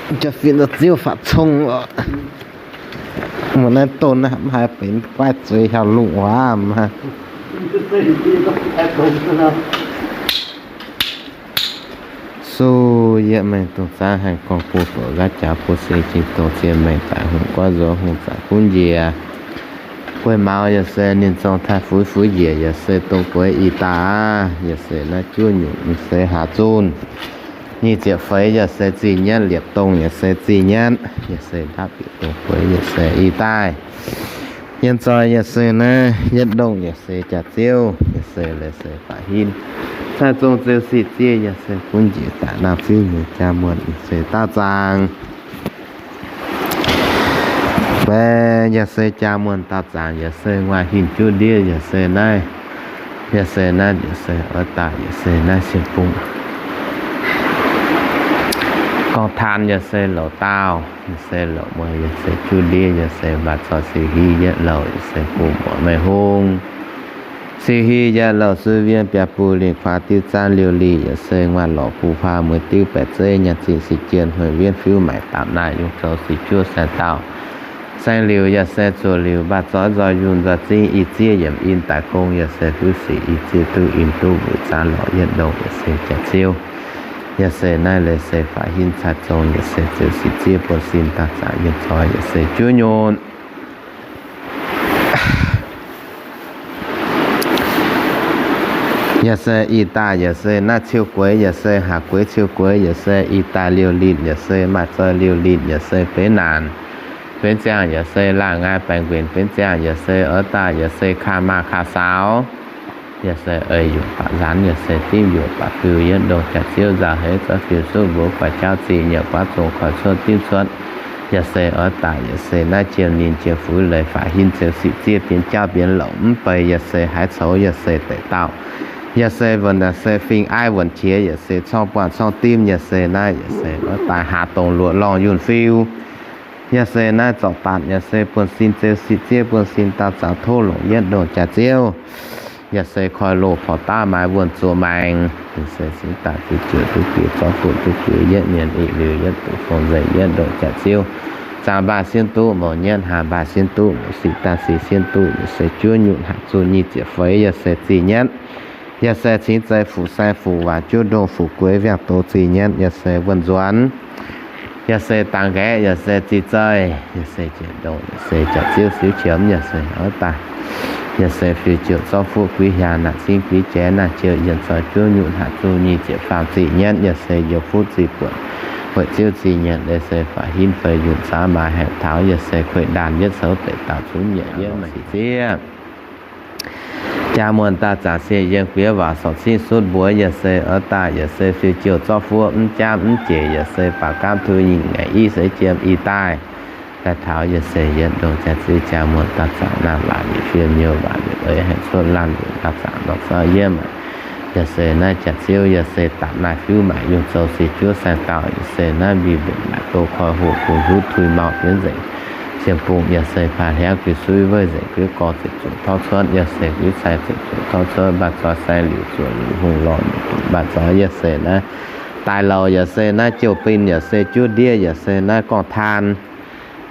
Jaa-fin nor ziouv faatv cong lorqc. Muonz naaiv don naaiv mv haih benx guaiv zueiz hiauv lungh waac maah. Suv yie maengx dongh zaangv haih gorngv bun fuqv nqaatv jaax bun sing jiex dongh zien maengx daaih hungh goiv nzuonx hungh zaangc gunv njiec. Gueiv maux yaac se ninh zong taaih fuix fuix njiec yaac se dongh gueix ih daaih aav, yaac se naaiv juov nyutc yaac se haaz zunh. Nyic ziepc feix yaac se zih nyatv liepc dongh yaac se zih nyatv, yaac se ndaapv bieqc dongh gueix yaac se ih daaih. Yienh zoih yaac se naaiv yietv ndongh yaac se jaax ziouv, yaac se leiz se faatv hinv. Cai zong zeu sic zieqv yaac se gunv njiec daaih naaiv fiuv nyei jaa muonh yaac se daauh zaangc. Baeqc yaac se jaa muonh daauh zaangc yaac se nguaaic hinc juv ndiev yaac se naaiv, yaac se naaiv yaac se oix daaih yaac se naaiv sienx bungx. Gorngv taan yaac se louc daauh, yaac se louc mueiz, yaac se juv ndiev, yaac se mbaac zoih siu hi yietv louc, yaac se bungx muoc mengh hung. Siu hi yietv louc suiv wien biaa buh lingh kuaax diuv zaanv liouh lih, yaac se nguaaic lorqc buv huaa mueiz diuv baeqc zeiv nyaanh zingh sic jien hueic wiev fiuv maaic dapc naaic yungh zoux sic juov saeng dauh. Saeng liuz yaac se zuoqc liuz mbaac zoih nzoih yunh nzoih zingv i zieqv yiemc in daaih gong yaac se fiuv sic i zieqv duqv in duqv wuic zaanv lorqc yietv ndongh yaac se jaax ziouv. Yaac se naaiv leiz se faatv hinv cai zong yaac se zeu sic zieqv buo sin daaih zaangc yienh zoih yaac se juov nyutc. Yaac se ih daaih yaac se naaiv ciou gueix, yaac se haac gueix ciou gueix, yaac se ih daaih liouh linh, yaac se maaih zoih liouh linh, yaac se benx naanc, benx ziangh, yaac se laangh nqaai baengx nquenc, benx ziangh, yaac se oix daaih, yaac se kaa maah kaa saaux, yaac se ei yuoqc baac nzanv, yaac se dimv yuoqc baac fiuv, yietv ndongh jaax ziouv nzauh heix zoux fiuv suv mbuox guaix jauv zingh nyiec guaav zongh koi cuotv dimv cuotv, yaac se oix daaih, yaac se naaiv jiem ninh jiem fuix leiz faatv hinv zeu sic zieqv bienx jauv bienx louc mv bei, yaac se haaix coux, yaac se deix dauh, yaac se wuonc, yaac se fing aiv wuonc qiex, yaac se corngv buangh corngv dimv, yaac se naaiv, yaac se oix daaih haaz dongh luoqc lorngh yunh fiuv. Yaac se naaiv zorc baatc, yaac se buonv-sin zeu sic zieqv buonv-sin daauh zaux tov longc yietv ndongh jaax ziouv. Yaac se koi loz porc daav maaiz wuonh zuoqc maengx, yaac se cingx daaih fiuv ziouc duqv guix zorqv fuqv duqv guix yietv mienh ih liuz yietv duqv fong nzengc yietv ndongh jaax ziouv. Zaangc mbaac sienh duqv mouc nyatv, haaz mbaac sienh duqv mouc sic, daaih sic sienh duqv yaac se juov nyutc, haaz zunh nyic ziepc feix yaac se zih nyatv. Yaac se cingx zei fuqv sai fuqv waac juov ndongh fuqv gueix viangh doz zih nyatv yaac se wuonh nzuonx. Yaac se dangx nqaeqv yaac se zih zeih, yaac se jiex ndongh yaac se jaax ziouv siuv qiemx yaac se oix daaih. Yaac se fiuv ziouc zorqv fuqv guix hiaangx naaic cingv guix jaaix naaic ziouc yienh zoih juov nyutc, haaz zunh nyic ziepc faam zih nyatv yaac se youh fuqv zih buonc, weic ziouv zih nyatv leiz se faatv hinv feix yunh zaav maaiz haengx taux, yaac se kueih ndaanh yietv coux deix dauh cunv nyieqc yietv maengx sic zieqv. Jaa muonh daauh zaangc siec yiem guiev waac sorc cingv sutv mbuox yaac se oix daaih, yaac se fiuv ziouc zorqv fuqv mv jaamv mv jeic, yaac se baac gaamv tui nyingh ngaengc i seix jiem i daaih. Daaih taux yaac se yietv ndongh jaax ziouv jaa muonh daauh zaangc naaiv waac liuz fiem nyouv waac liuz ei haengx cuotv laanh liuz daauh zaangc nor zorqv yietv maaic. Yaac se naaiv jaax ziouv yaac se dapc naaiv fiuv maaic yungh zoux sic juov saeng dauh, yaac se naaiv mbic mbenc maaic doz koi hoqc bungx hiuv tui mauh bienv nzengc. Sienx bungx yaac se paav hlangv guix suiv weiv nzengc, guiev gorx ziepc zuqc torv cuotv, yaac se guiev cai ziepc zuqc torv cuotv, mbaac zoih sai liuz zuoqc liuz hungh lorh nyei dungc mbaac zoih, yaac se naaiv daaih louc, yaac se naaiv jouh bin, yaac se juov ndiev, yaac se naaiv gorngv taan,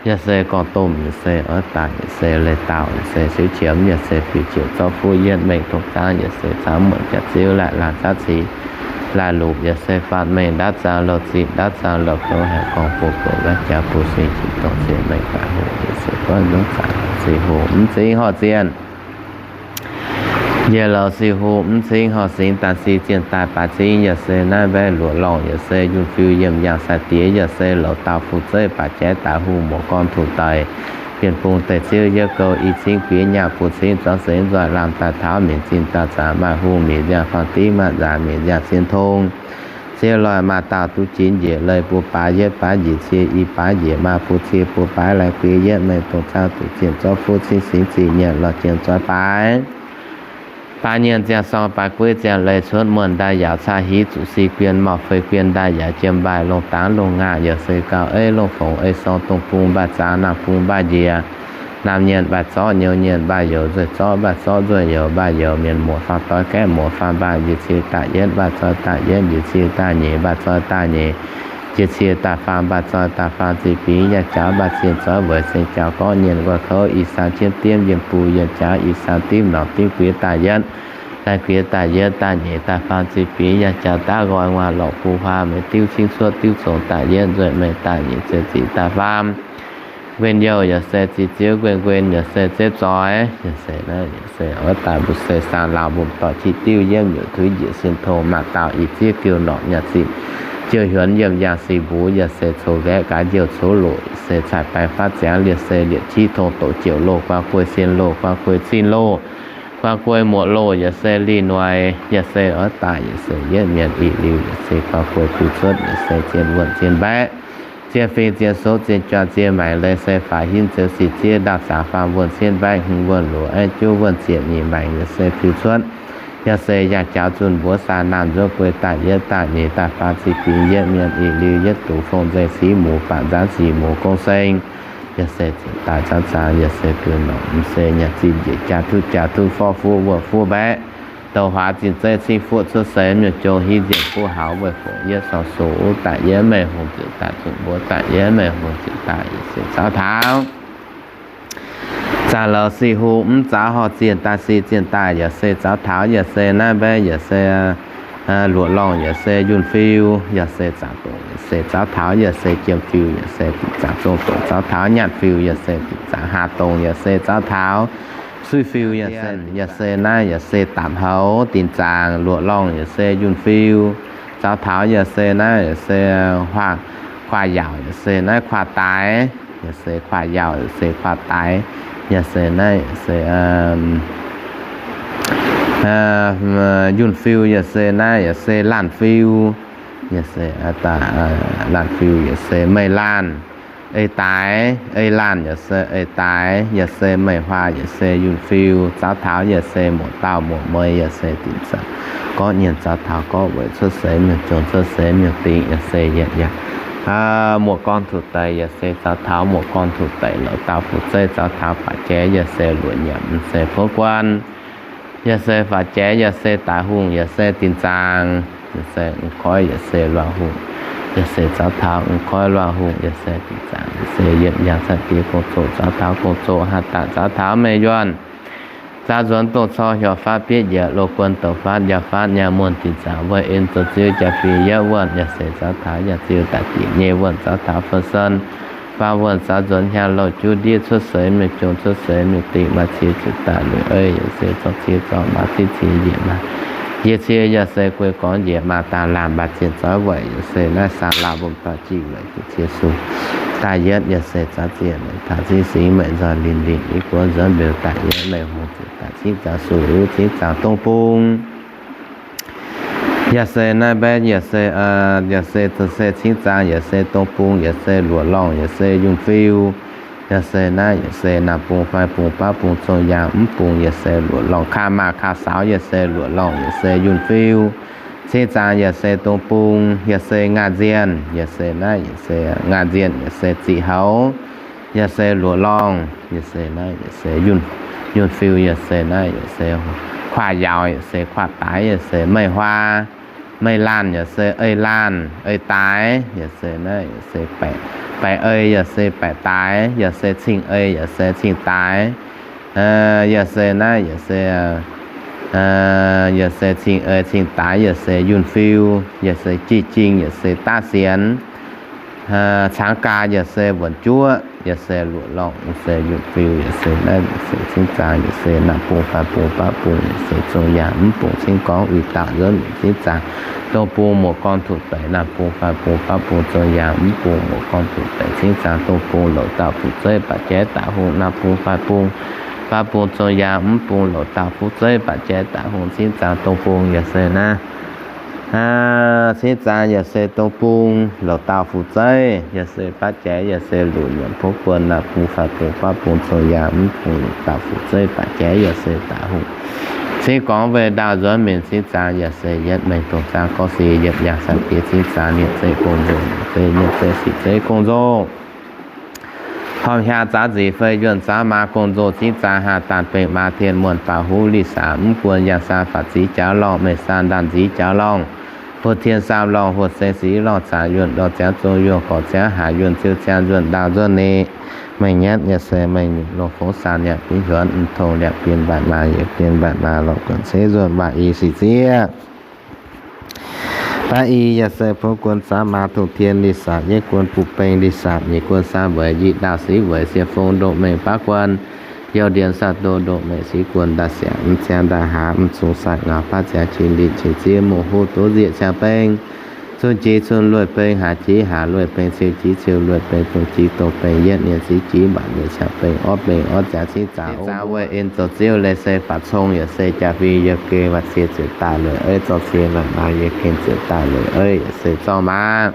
yaac se gorngv domh, yaac se oix daaih, yaac se leiz dauh, yaac se siuv qiemx, yaac se fiuv ziouc zorqv fuqv yietv mengh dongh zaangv, yaac se zaangv muonc jaax ziouv laih laanh zaqv cingx laih lupc, yaax se faatv mengh ndaauv zaangv louh zinh ndaauv zaangv louh zoux haic gorngv bun buonc gaav jaax bun sing jiex dongh zinh mengh daaih hoc, yaax se goiv nzunv zaangc sic hoc mv cingv horh zienh. Njiec louc sic hoc mv cingv horh singx daaih sic zienh daaih baaix cingv, yaax se naaiv mbaeqv luoqc lorngh, yaax se yunh fiuv yiem yangh sai diex, yaax se louc dauh fuqv zeiv baaix jaiv daaih hungh muoz gorn tuc daic, bienh bung deic ziouv yietv gouv i cingv bieqc nyaah bun cingv zuangx seix nzoih lamh daaih taux mienc zinh dauh zaangc maaih hungh mienc nziaangc fangx div maaih nzaanx mienc nziaangc cien tong. Ziouv loih maaih dauh duqv ginv njiec leiz bun baaix yietv baaix njiec cie i baaix njiec maaih bun cie bun baaix lai guiev yietv mengh dongh zaangv duqv zienh zorqv fuqv cingv singx zinh nyienc lorh jien zoih baaix. Baaix nyienc ziangh sorng baaix gueiv ziangh leiz cuotv muonh ndaaih yaauc caa hiv zuqc si guien mauh fei guien ndaaih yaauc jiem mbaaih longh dangx longh ngaah yaac se gauh eiv longh fongc ei sorng dongh bung mbaaih zaangc naamh bung mbaaih njiec. Naamh nyienc mbaaih zorqv nyouz nyienc mbaaih youz nzueih zorqv mbaaih zorqv nzueih youz mbaaih youz mienh muoz faam doix gaeqv muoz faam mbaaih njiec cie daaih yietv mbaaih zoih daaih yietv njiec cie daaih nyeic mbaaih zoih daaih nyeic. jiex cie daaih faam, mbaac zoih daaih faam, ziex binx yangh jaux, mbaac zienh zoih weic ceng jaux gorqv nyienh, nquaih kouv ih saang jienv diemv, yienh buc yienh jaux ih saang dimv, norqc dimv guiex daaih yietv, daaih guiex daaih yietv, daaih nyeic daaih faam, ziex binx yangh jaux daav nqoi, nguaaz lorqc buv huaam, meix diuv cingv cuotv diuv zongc daaih yietv, nzueic meih daaih nyeic, ziex zic daaih faam, nquenh youh yaac se ziex ziouv, nquenh nquenh yaac se zepv zoih, yaac se naaiv yaac se oix daaih mbu'ziex saang laauh mbopv doic, qiex diuv yiemv youc tuix njiec sin tong, maaih dauh ih zieqv giu norqc nyaah zipc, jiouh hiuonx yiem yangh sic mbuox, yaac se coux nqaeqv gaax njiouh coux loc, yaac se caaix baeng faatv ziangx, yaac se liepc qiex tong doqc jiouc loh, guaa guei sin loh, guaa guei cin loh, guaa guei muoqc loh, yaac se lih noic, yaac se oix daaih, yaac se yietv mienh ih liuz, yaac se guaa guei piu cuotv, yaac se zien wuonh zien mbaeqv, zien fing zien soqv zien juang zien maengc, leiz se faix hinv zeux sic zieqv ndaauv zaqc faam wuonh cietv mbaeqv hmz wuonh luoqc aeqv juov wuonh ziepc nyeic maengc, yaac se piu cuotv, yaac se yangh jaux zunh mbuox saah naamh nzuov guei daaih yietv daaih nyeic daaih faam ziqc binx yietv mienh ih liuz yietv dungz fong nzengc sic muoz baac nzangv sic muoz gong seng, yaac se ziepc daaih zaangv zaangx, yaac se guei norqc, m'seix nyaah zinh njiec jaa-tuv jaa-tuv forv fuqv wuov fuqv mbaeqv, douc huaax zinh zeiv cingv fuqv cuotv seix, mienh jong hiv nzienh fuqv haux weih fongc yietv sorng soqv daaih yietv meih hungh ziepc daaih zunh mbuox daaih yietv meih hungh ziepc daaih, yaac se zaux taux zaangc lauz sic hungh mv zaux horh zienh daaih sic zienh daaih, yaac se zaux taux yaac se naaiv mbaeqv, yaac se luoqc lorngh, yaac se yunh fiu, yaac se zaangc dongc, yaac se zaux taux yaac se jiem fiu, yaac se dinc zaangc zong dongc zaux taux nyaanh fiu, yaac se dinc zaangc hlaax dongc, yaac se zaux taux suiv fiu, yaac se, yaac se naaiv, yaac se daapc houx dinc zaangc luoqc lorngh, yaac se yunh fiu, zaux taux yaac se naaiv, yaac se kuaav yaauc, yaac se naaiv kuaav daaix, yaac se kuaav yaauc, yaac se kuaav daaix, yaac se naaiv, yaac se yunh fiu, yaac se naaiv, yaac se laanh fiu, yaac se laanh fiu, yaac se meih laanh, ei daaix, ei laanh, yaac se ei daaix, yaac se meih huaav, yaac se yunh fiu, zaux taux yaac se muoqc dauh muoqc mueiz, yaac se dinc zaangc gorqv nyienh zaux taux gorqv weic cuotv seix mienh jong cuotv seix mienh dingc, yaac se yietc yaac muoz-gorn tuc deix, yaac se zaux taux muoz-gorn tuc deix louc dauh fu'jueiv zeiv, zaux taux faatv jaaix yaac se luoqc nyiemc, se fouv guan, yaac se faatv jaaix yaac se daaih hungh, yaac se dinc zaangc, yaac se m'nqoi, yaac se luangh hungh, yaac se zaux taux m'nqoi luangh hungh, yaac se dinc zaangc, yaac se yietc yaac caux diex gong-zoh, zaux taux gong-zoh haih daaih, zaux taux meih yuonh, zaux nzuonx dongh cor hiuv faatv bietv yiec loz guon douc faatv njaaux faatv nyaanh muonh dinc zaangc wuov en zoux ziux jaa-fih yietv wuonh, yaac se zaux taux yaac ziux daaih dinc nyei wuonh, zaux taux fen-sen faam wuonh, zaux nzuonx hiaang louh juv ndiev cuotv seix mienh jong cuotv seix mienh dingc, maaih cie ziepc daaih lueic ei, yaac se zorqv cie zorqv maaih zieqv cie njiec maaih, njiec cie yaac se guei gorngv njiec maaih daaih laanh, maaih zienh zoih weic yaac se naaiv saang laauh mbopv doic jingh weic jiex cie suh daaih yietv, yaac se zaux zienh taux cingv singx meih nzoih linh linh i guoqv nzuonx mbiouh daaih yietv, meih hungh ziepc daaih cingv zaangc suh cingv zaangc dong bung. Yaac se naaiv mbaeqv, yaac se, yaac se, se cingv zaangc, yaac se dong bung, yaac se luoqc lorngh, yaac se yunh fiu, yaac se naaiv, yaac se naamh bung, fai bung, baav bung, zong yaangh, mv bung, yaac se luoqc lorngh, kaa maah kaa saux, yaac se luoqc lorngh, yaac se yunh fiu, cingv zaangc, yaac se dong bung, yaac se ngaanh nzienh, yaac se naaiv, yaac se ngaanh nzienh, yaac se ziqc houx, yaac se luoqc lorngh, yaac se naaiv, yaac se yunh, yunh fiu, yaac se naaiv, yaac se kuaav yaauc, yaac se kuaav daaix, yaac se meih huaav, meih laanh, yaac se ei laanh, ei daaix, yaac se naaiv, yaac se baeqc, baeqc ei, yaac se baeqc daaix, yaac se cing ei, yaac se cing daaix, yaac se naaiv, yaac se, yaac se cing ei, cing daaix, yaac se yunh fiu, yaac se jih jing, yaac se daav sienx, caangv gaa, yaac se wuonc juoqv, yaac se luoqc lorngh, yaac se yunh fiu, yaac se naaiv, yaac se cingv zaang, yaac se naamh bung, faan bung, baav bung, yaac se zong yaangh, mv bung cingv gorngv uix dauh nzuonv mingh cingv zaang, dong bung muoz-gorn tuc deic, naamh bung, faan bung, baav bung, zong yaangh, mv bung muoz-gorn tuc deic cingv zaang, dong bung louc dauh fu'jueiv baac jaaix daaih hungh, naamh bung, faan bung, baav bung, zong yaangh, mv bung louc dauh fu'jueiv baac jaaix daaih hungh cingv zaang, dong bung yaac se naaiv cingv zaang yaac se dong bung louc dauh fu'jueiv, yaac se baav jaaix yaac se luoqc nyiemc fouv guon, naamh bung, faan bung, baav bung, zong yaangh, mv bung louc dauh fu'jueiv baac jaaix yaac se daaih hungh. Cingv gorngv weih ndaauh nzuonx mingh cingv zaang yaac se yietv mengh dongh zaang gorngv sic yietv yangh saeng-diex cingv zaang, nyiemc zeiv gong-nzung, nyiemc zeiv sic zeiv gong-nzung. Horngh hiaang zaanv nzic fei yuonh zaanv maa gong-nzung cingv zaang, haah daanh bengh maa tien muonh baaux huv lic saangc mv guon, yangh saang faatv zic jaux lorngh, meih saang ndaanh nzic jaux lorngh, Buoz tien saam lorngh huoqv seix sic lorngh zaangc yuonh ndorh ziangx zong yuonh gorqv ziangx haac yuonh ziouc ziangx nzuonh ndaauh nzuonh ni. Meih nyatv yaac se meih nyutc longx fongv saam yaac biv hiuonv mv tong liapc bien mbatc maaz yietc bien mbatc maaz lorqc guonc ceix nzuonh waac i sic zieqv. Baav i yaac se bun guon zaamv maaz tungh tien li sac yietv guon buv beng li sac nyic guon saam weic yic ndaauh sic weic siec fong ndoqv mengh baav guon youh ndiex saah doh ndoqv mengh sic guon ndaaih siangx mv ziangx ndaaih haaz mv zungx saah ngaux baav ziangx qiex nditc qiex ziev mungh huv duqv nzieqc ciangx beng, cun jiex cun lueiv beng, haac jiex haac lueiv beng, ciou jiex ciou lueiv beng, dongh jiex dongh beng, yietv nyienh sic jiex mbac nyienh ciangx beng, orv beng orv ziangx cingv zaangc. Zaangc weih en zoux ziouv leiz se baac cong yaac se jaa-fingx yiem geh, waac cie ziouc daaih lueic eiv, zorng cie maac maac yiem geh ziouc daaih lueic eiv, yaac se zorng maaz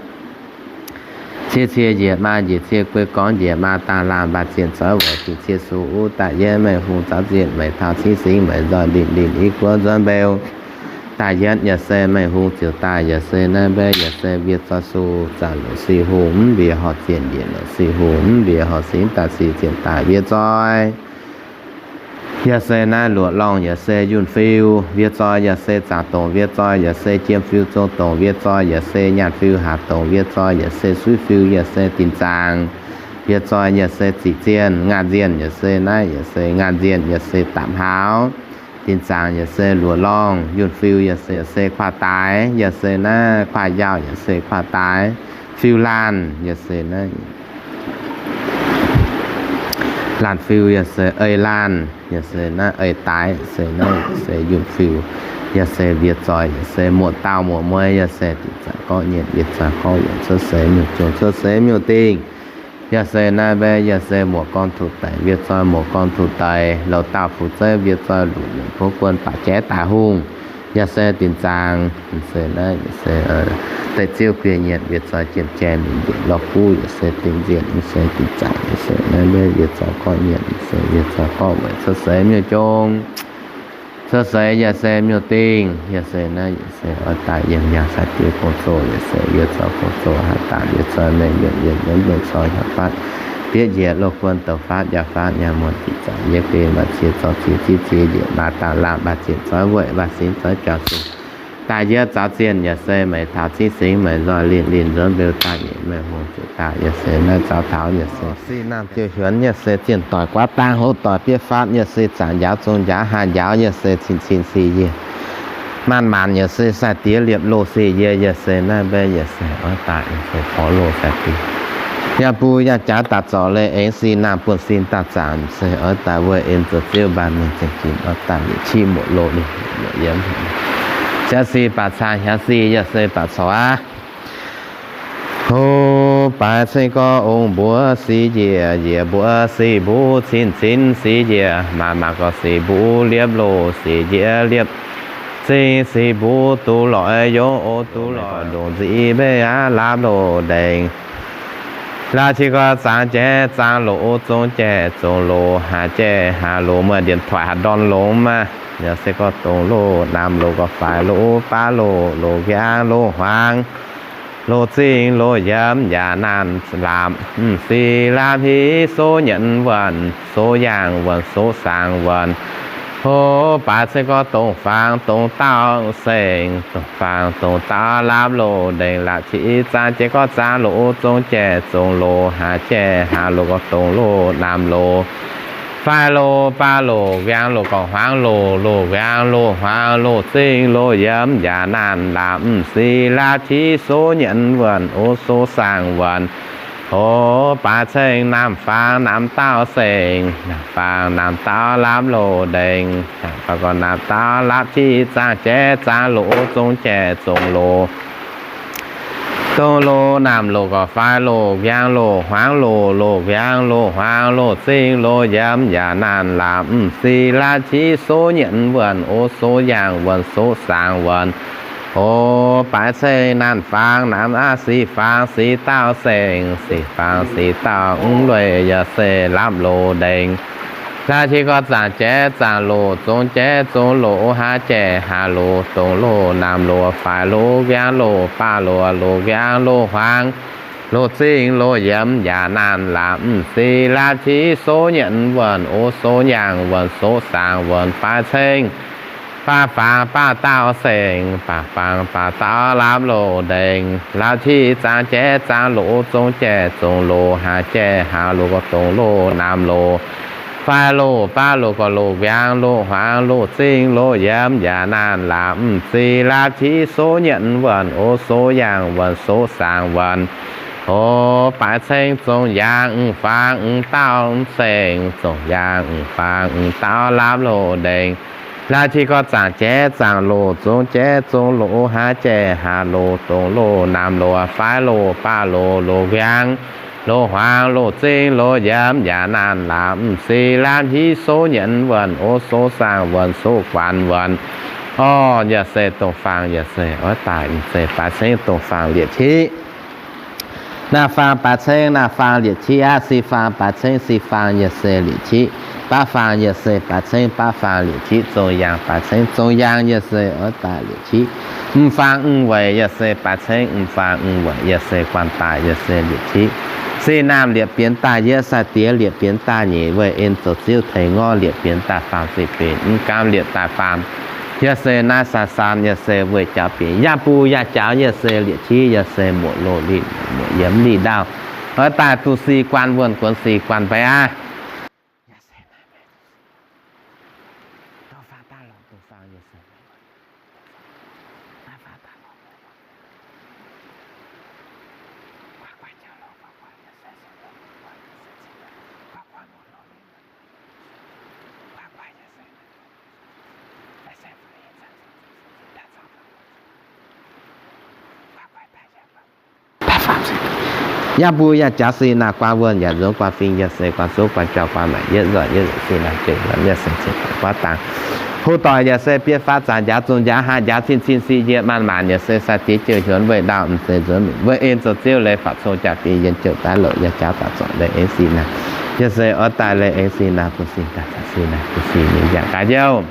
cie cie njiec maa njiec cie guei gorngv njiec maa dangh laangh mbaah zienh zoix weic fingx cie su uv daaih yietv mengh hungh zaux zienh meic taux cingv singx meic nzoih linh linh i guoqv nzuonx mbeu. Daaih yietv yaac se mengh hungh ziouc daaih yaac se naaiv mbaeqv yaac se wiev zoi su zaah loc sic hungh mv mbiex horc zienh njiec loc sic hungh mv mbiex horc singx daaih sic zienh daaih wiev zoi. Yaac se naaiv luoqc lorngh yaac se yunh fiu, wiev zoi yaac se zaangc dongc, wiev zoi yaac se jiem fiu zong dongc, wiev zoi yaac se nyaanh fiu haac dongc, wiev zoi yaac se suiv fiu, yaac se dinc zaangc. Wiev zoi yaac se ziqc zienh, ngaanh zienh yaac se naaiv, yaac se ngaanh zienh yaac se dapc hlauv. Dinc zaangc yaac se luoqc lorngh, yunh fiu yaac se, yaac se kuaah daaix, yaac se naaiv kuaah yaauh, yaac se kuaah daaix. Fiu laanh yaac se naaiv laanh fiu, yaac se ei laanh, yaac se naaiv ei daaix, se naaiv se yunh fiu, yaac se wiev zoi, yaac se muoqc dauh muoqc mueiz, yaac se dinc zaangc gorqv nyienh, wiev zoi gorqv weic cuotv seix miuc-jung, cuotv seix miuc-dingh. Yaac se naaiv mbaeqv yaac se muoqc gorn tuc daic, wiev zoi muoqc gorn tuc daic, louz dauh fu'zeiv wiev zoi luc yienc bov guon baac jaiv daic hungh. Yaac se dinc zaangc, se naaiv yaac se deic ziouv guieh nyienh, wiev zoi jiem jai mingh njiec lorh guv, yaac se dinc nzienh, se dinc zaangc, se naaiv mbaeqv wiev zoi gorqv nyienh, se wiev zoi gorqv weic cuotv seix miuc-jung. Cuotv seix yaac se miuc-dingh, yaac se naaiv yaac se oix daaih yiem yangh sai-diex gong-zoh, yaac se wiev zoi gong-zoh haaix daaih wiev zoi mengh yiem yiem yiem mengh coi hnyangx fatv, bieqv njiec loz guon douc fatv njaaux fatv nyaanh muonh dinc zaangc yietv geh maaih cie zorng cie zieqv cie njiec maaih dangh laangh maaih zienh zoix weic maaih singx zoix jauv singx. Daaih yietv zaux zienh yaac se meic taux cingv singx meic nzoih linh linh nzuonx mbeu daaih nyeic mengh hungh ziouc daaih yaac se naaiv zaux taux yaac se sic naamh ziouc hiuonx yaac se zienh doic guaav dangh houv doic bieqv fatv yaac se zaangc njaaux zong njaaux haah njaaux yaac se cin cin sic yie maanc maanc yaac se sai-diex liepc loh sic yie yaac se naaiv mbaeqv yaac se oix daaih yaac se porv loh sai-diex yaac bun yaac jaaix daaih zorc leiz aengx sic naamh buonv sin daaih zaangc se oix daaih weic en zoux ziouv mbaanh mengh zengc ginx oix daaih liepc qiv muoqc loh ninh yiem jaaix sic baac caa hnyangx sic yaac se baac corc aqv. Ho, baaix ceng gorx ong mbuo sic njiec, njiec mbuo sic mbuv cin cin sic njiec, maaih maaih gorx sic mbuv liepc loh sic njiec liepc zingh sic mbuv duqv lorqc yongv o duqv lorqc ndongc nzic mbeih aqv laapv loh ndengc. Laaix qiex gorx zaangc jaiv zaangc loh zong jaiv zong loh haaix jaiv haaix loh muoz-ndiev toic haaix ndorn longx maah. Yaac se gorx dongh loh naamh loh gorx faix loh baav loh loh nqaang loh hmuangx loh zingh loh yiemx yaac naanh laapc, mv sic laapc hiv sox nyienz wuonh sox yaangh wuonh sox saangc wuonh. Ho, baaix ceng gorx dongh faang dongh daauh sengx, dongh faang dongh daauh laapv loh ndengc. Laaix qiex zaangc jaiv gorx zaangc loh zong jaiv zong loh haaix jaiv haaix loh gorx dongh loh naamh loh faix loh baav loh nqaang loh gorx hmuangx loh loh nqaang loh hmuangx loh zingh loh yiemx yaac naanh laapc, mv sic laapc hiv sox nyienz wuonh o sox saangc wuonh. Ho, baaix ceng naamh faang naamh daauh sengx, naamh faang naamh daauh laapv loh ndengc, naamh faang gorx naamh daauh laapv qiex zaangc jaiv zaangc loh zong jaiv zong loh dongh loh naamh loh gorx faix loh nqaang loh hmuangx loh loh nqaang loh hmuangx loh zingh loh yiemx yaac naanh laapc, mv sic laapc hiv sox nyienz wuonh o sox yaangh wuonh sox saangc wuonh. Ho, baaix ceng naamh faang naamh aqv sic faang sic daauh sengx, sic faang sic daauh mv lueic yaac se laapv loh ndengc. Laaix qiex gorx zaangc jaiv zaangc loh zong jaiv zong loh haaix jaiv haaix loh dongh loh naamh loh faix loh nqaang loh baav loh loh nqaang loh hmuangx loh zingh loh yiemx yaac naanh laapc, mv sic laapc hiv sox nyienz wuonh o sox yaangh wuonh sox saangc wuonh. Baaix ceng Faah fangx baav daauh sengx, baav fangx baav daauh lamh loz-ndengx. Lauv qiex zaangc jaiv zaangc loz, zong jaiv zong loz, haaix jaiv haaix loz, dongh loz namx loz, faix loz baav loz, gorx loz nquangx, loz hmuangx loz zingh, loz yiem yaac naanc laaix m'zing. Lauv qiex soux nyetv wuonh, o soux yaangh wuonh, soux saangx wuonh, o baaix ceng zong yaangh fangx daauh sengx, zong yaangh fangx daauh lamh loz-ndengx. Lauv qiex gorx zaangc jaiv zaangc loz, zong jaiv zong loz, haaix jaiv haaix loz, dongh loz namx loz, faix loz baav loz, loz nquangx, loz hmuangx loz zingh, loz yiem yaac naanc laaix m'zing. Lamh hiv soux nyetv wuonh, o soux saangx wuonh, soux guanx wuonh, orv, yaac se dongh fangx, yaac se oix daaih m'zing baaix ceng dongh fangx liepc qiex. Naaiv fangx baaix ceng, naaiv fangx liepc qiex aqv. Si fangx baaix ceng, si fangx yaac se liepc qiex. Baav fangx yaac se baaix ceng, baav fangx liepc qiex. Zong yaangh baaix ceng, zong yaangh yaac se oix daaih liepc qiex. M'fangx m'weic yaac se baaix ceng, m'fangx m'weic yaac se guanh daaih yaac se liepc qiex. Sic naamh liepc bienx daaih yietv, sai-diex liepc bienx daaih nyeic, weih en zoux ziouv tengx ngorv liepc bienx daaih faam ziqc benx, m'gaam liepc daaih faam. Yaac se naaiv san-san yaac se weih jaux benx, yaac buv yaac jaux yaac se liepc qiex, yaac se muoc loz-liqc, muoc yiem liqc ndau. Oix daaih duqv sic guanh wuonh, guonx sic guanh mbeix aqv. Yaac buv yaac jaux sic naamh guaax wuonh, yaac nzuonx guaax fingx, yaac se guaax zuqv guaax jauv guaax maengc, yietv nzoih yietv nzueic sic naamh jeiv wuonh, yaac se cingx guaax dangx. Hu doic yaac se biei faaux zanc njaaux zong njaaux haaix njaaux cin cin sic yietc maanc maanc, yaac se sai-diex jouh hiuonx weih ndau m'zeiz nzuonx minc, weih en zoux ziouv leiz faatv cong jaa-dingc yienh jouh daaih louc yaac jaux daaih zornc leiz aengx sic naamh. Yaac se oix daaih leiz aengx sic naamh bun sic daaih caux sic naamh bun sic mingh yaac gaax jouh.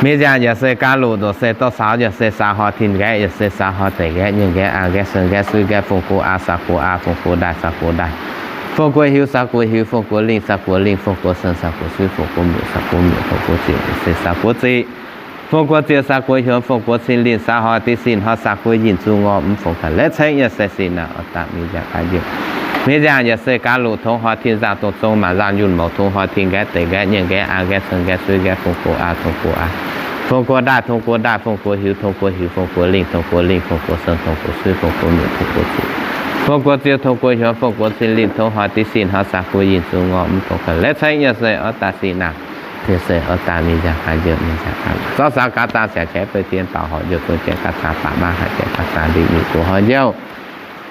Mingh yaac yaac se gaax luqc ndoqc se dorh saux, yaac se saux horh tin nqaeqv, yaac se saux horh deic nqaeqv, nyienv nqaeqv, aa nqaeqv, sen nqaev, suiv nqaev, fong guoqv aa, saux guoqv aa, fong guoqv ndaaih, saux guoqv ndaaih, fong guoqv hiuv, saux guoqv hiuv, fong guoqv lingh, saux guoqv lingh, fong guoqv sen, saux guoqv suiv, fong guoqv muoc, saux guoqv muoc, fong guoqv zieqc, yaac se saux guoqv ziqc, fong guoqv zieqc, saux guoqv hiuonx, fong guoqv cin lingh, saux horh diqv sin, horh saux guoqv yinh, zuqc ngorc mv fongc ga'naaiv leiz cengx, yaac se sic naamh oix daaih mingh yaac gaax jouh. Mingh yaac yaac se gaax luqc tongx horh tin nzaangc dongh zong maanc nzaangc yunh mouc, tongx horh tin nqaeqv deic nqaeqv nyienv nqaeqv aa nqaeqv sen nqaeqv suiv nqaeqv fong guoqv aa, tongx guoqv aa, fong guoqv ndaaih, tongx guoqv ndaaih, fong guoqv hiuv, tongx guoqv hiuv, fong guoqv lingh, tongx guoqv lingh, fong guoqv sen, tongx guoqv suiv, fong guoqv muoc, tongx guoqv zieqc, fong guoqv zieqc, tongx guoqv hiuonx, fong guoqv cin lingh, tongx horh diqv sin, horh saux guoqv yinh, zuqc ngorc mv fongc ga'naaiv leiz cengx, yaac se oix daaih sic naamh. Yaac se oix daaih mingh yaac gaax jouh, mingh yaac gaax zorqv saux gaax zaah siangx qaqv beiv dien baaux horc jouh zong jaiv gaax zaah baac maaih haic jaiv gaax zaah ndiev mingh guoqv horh jouh.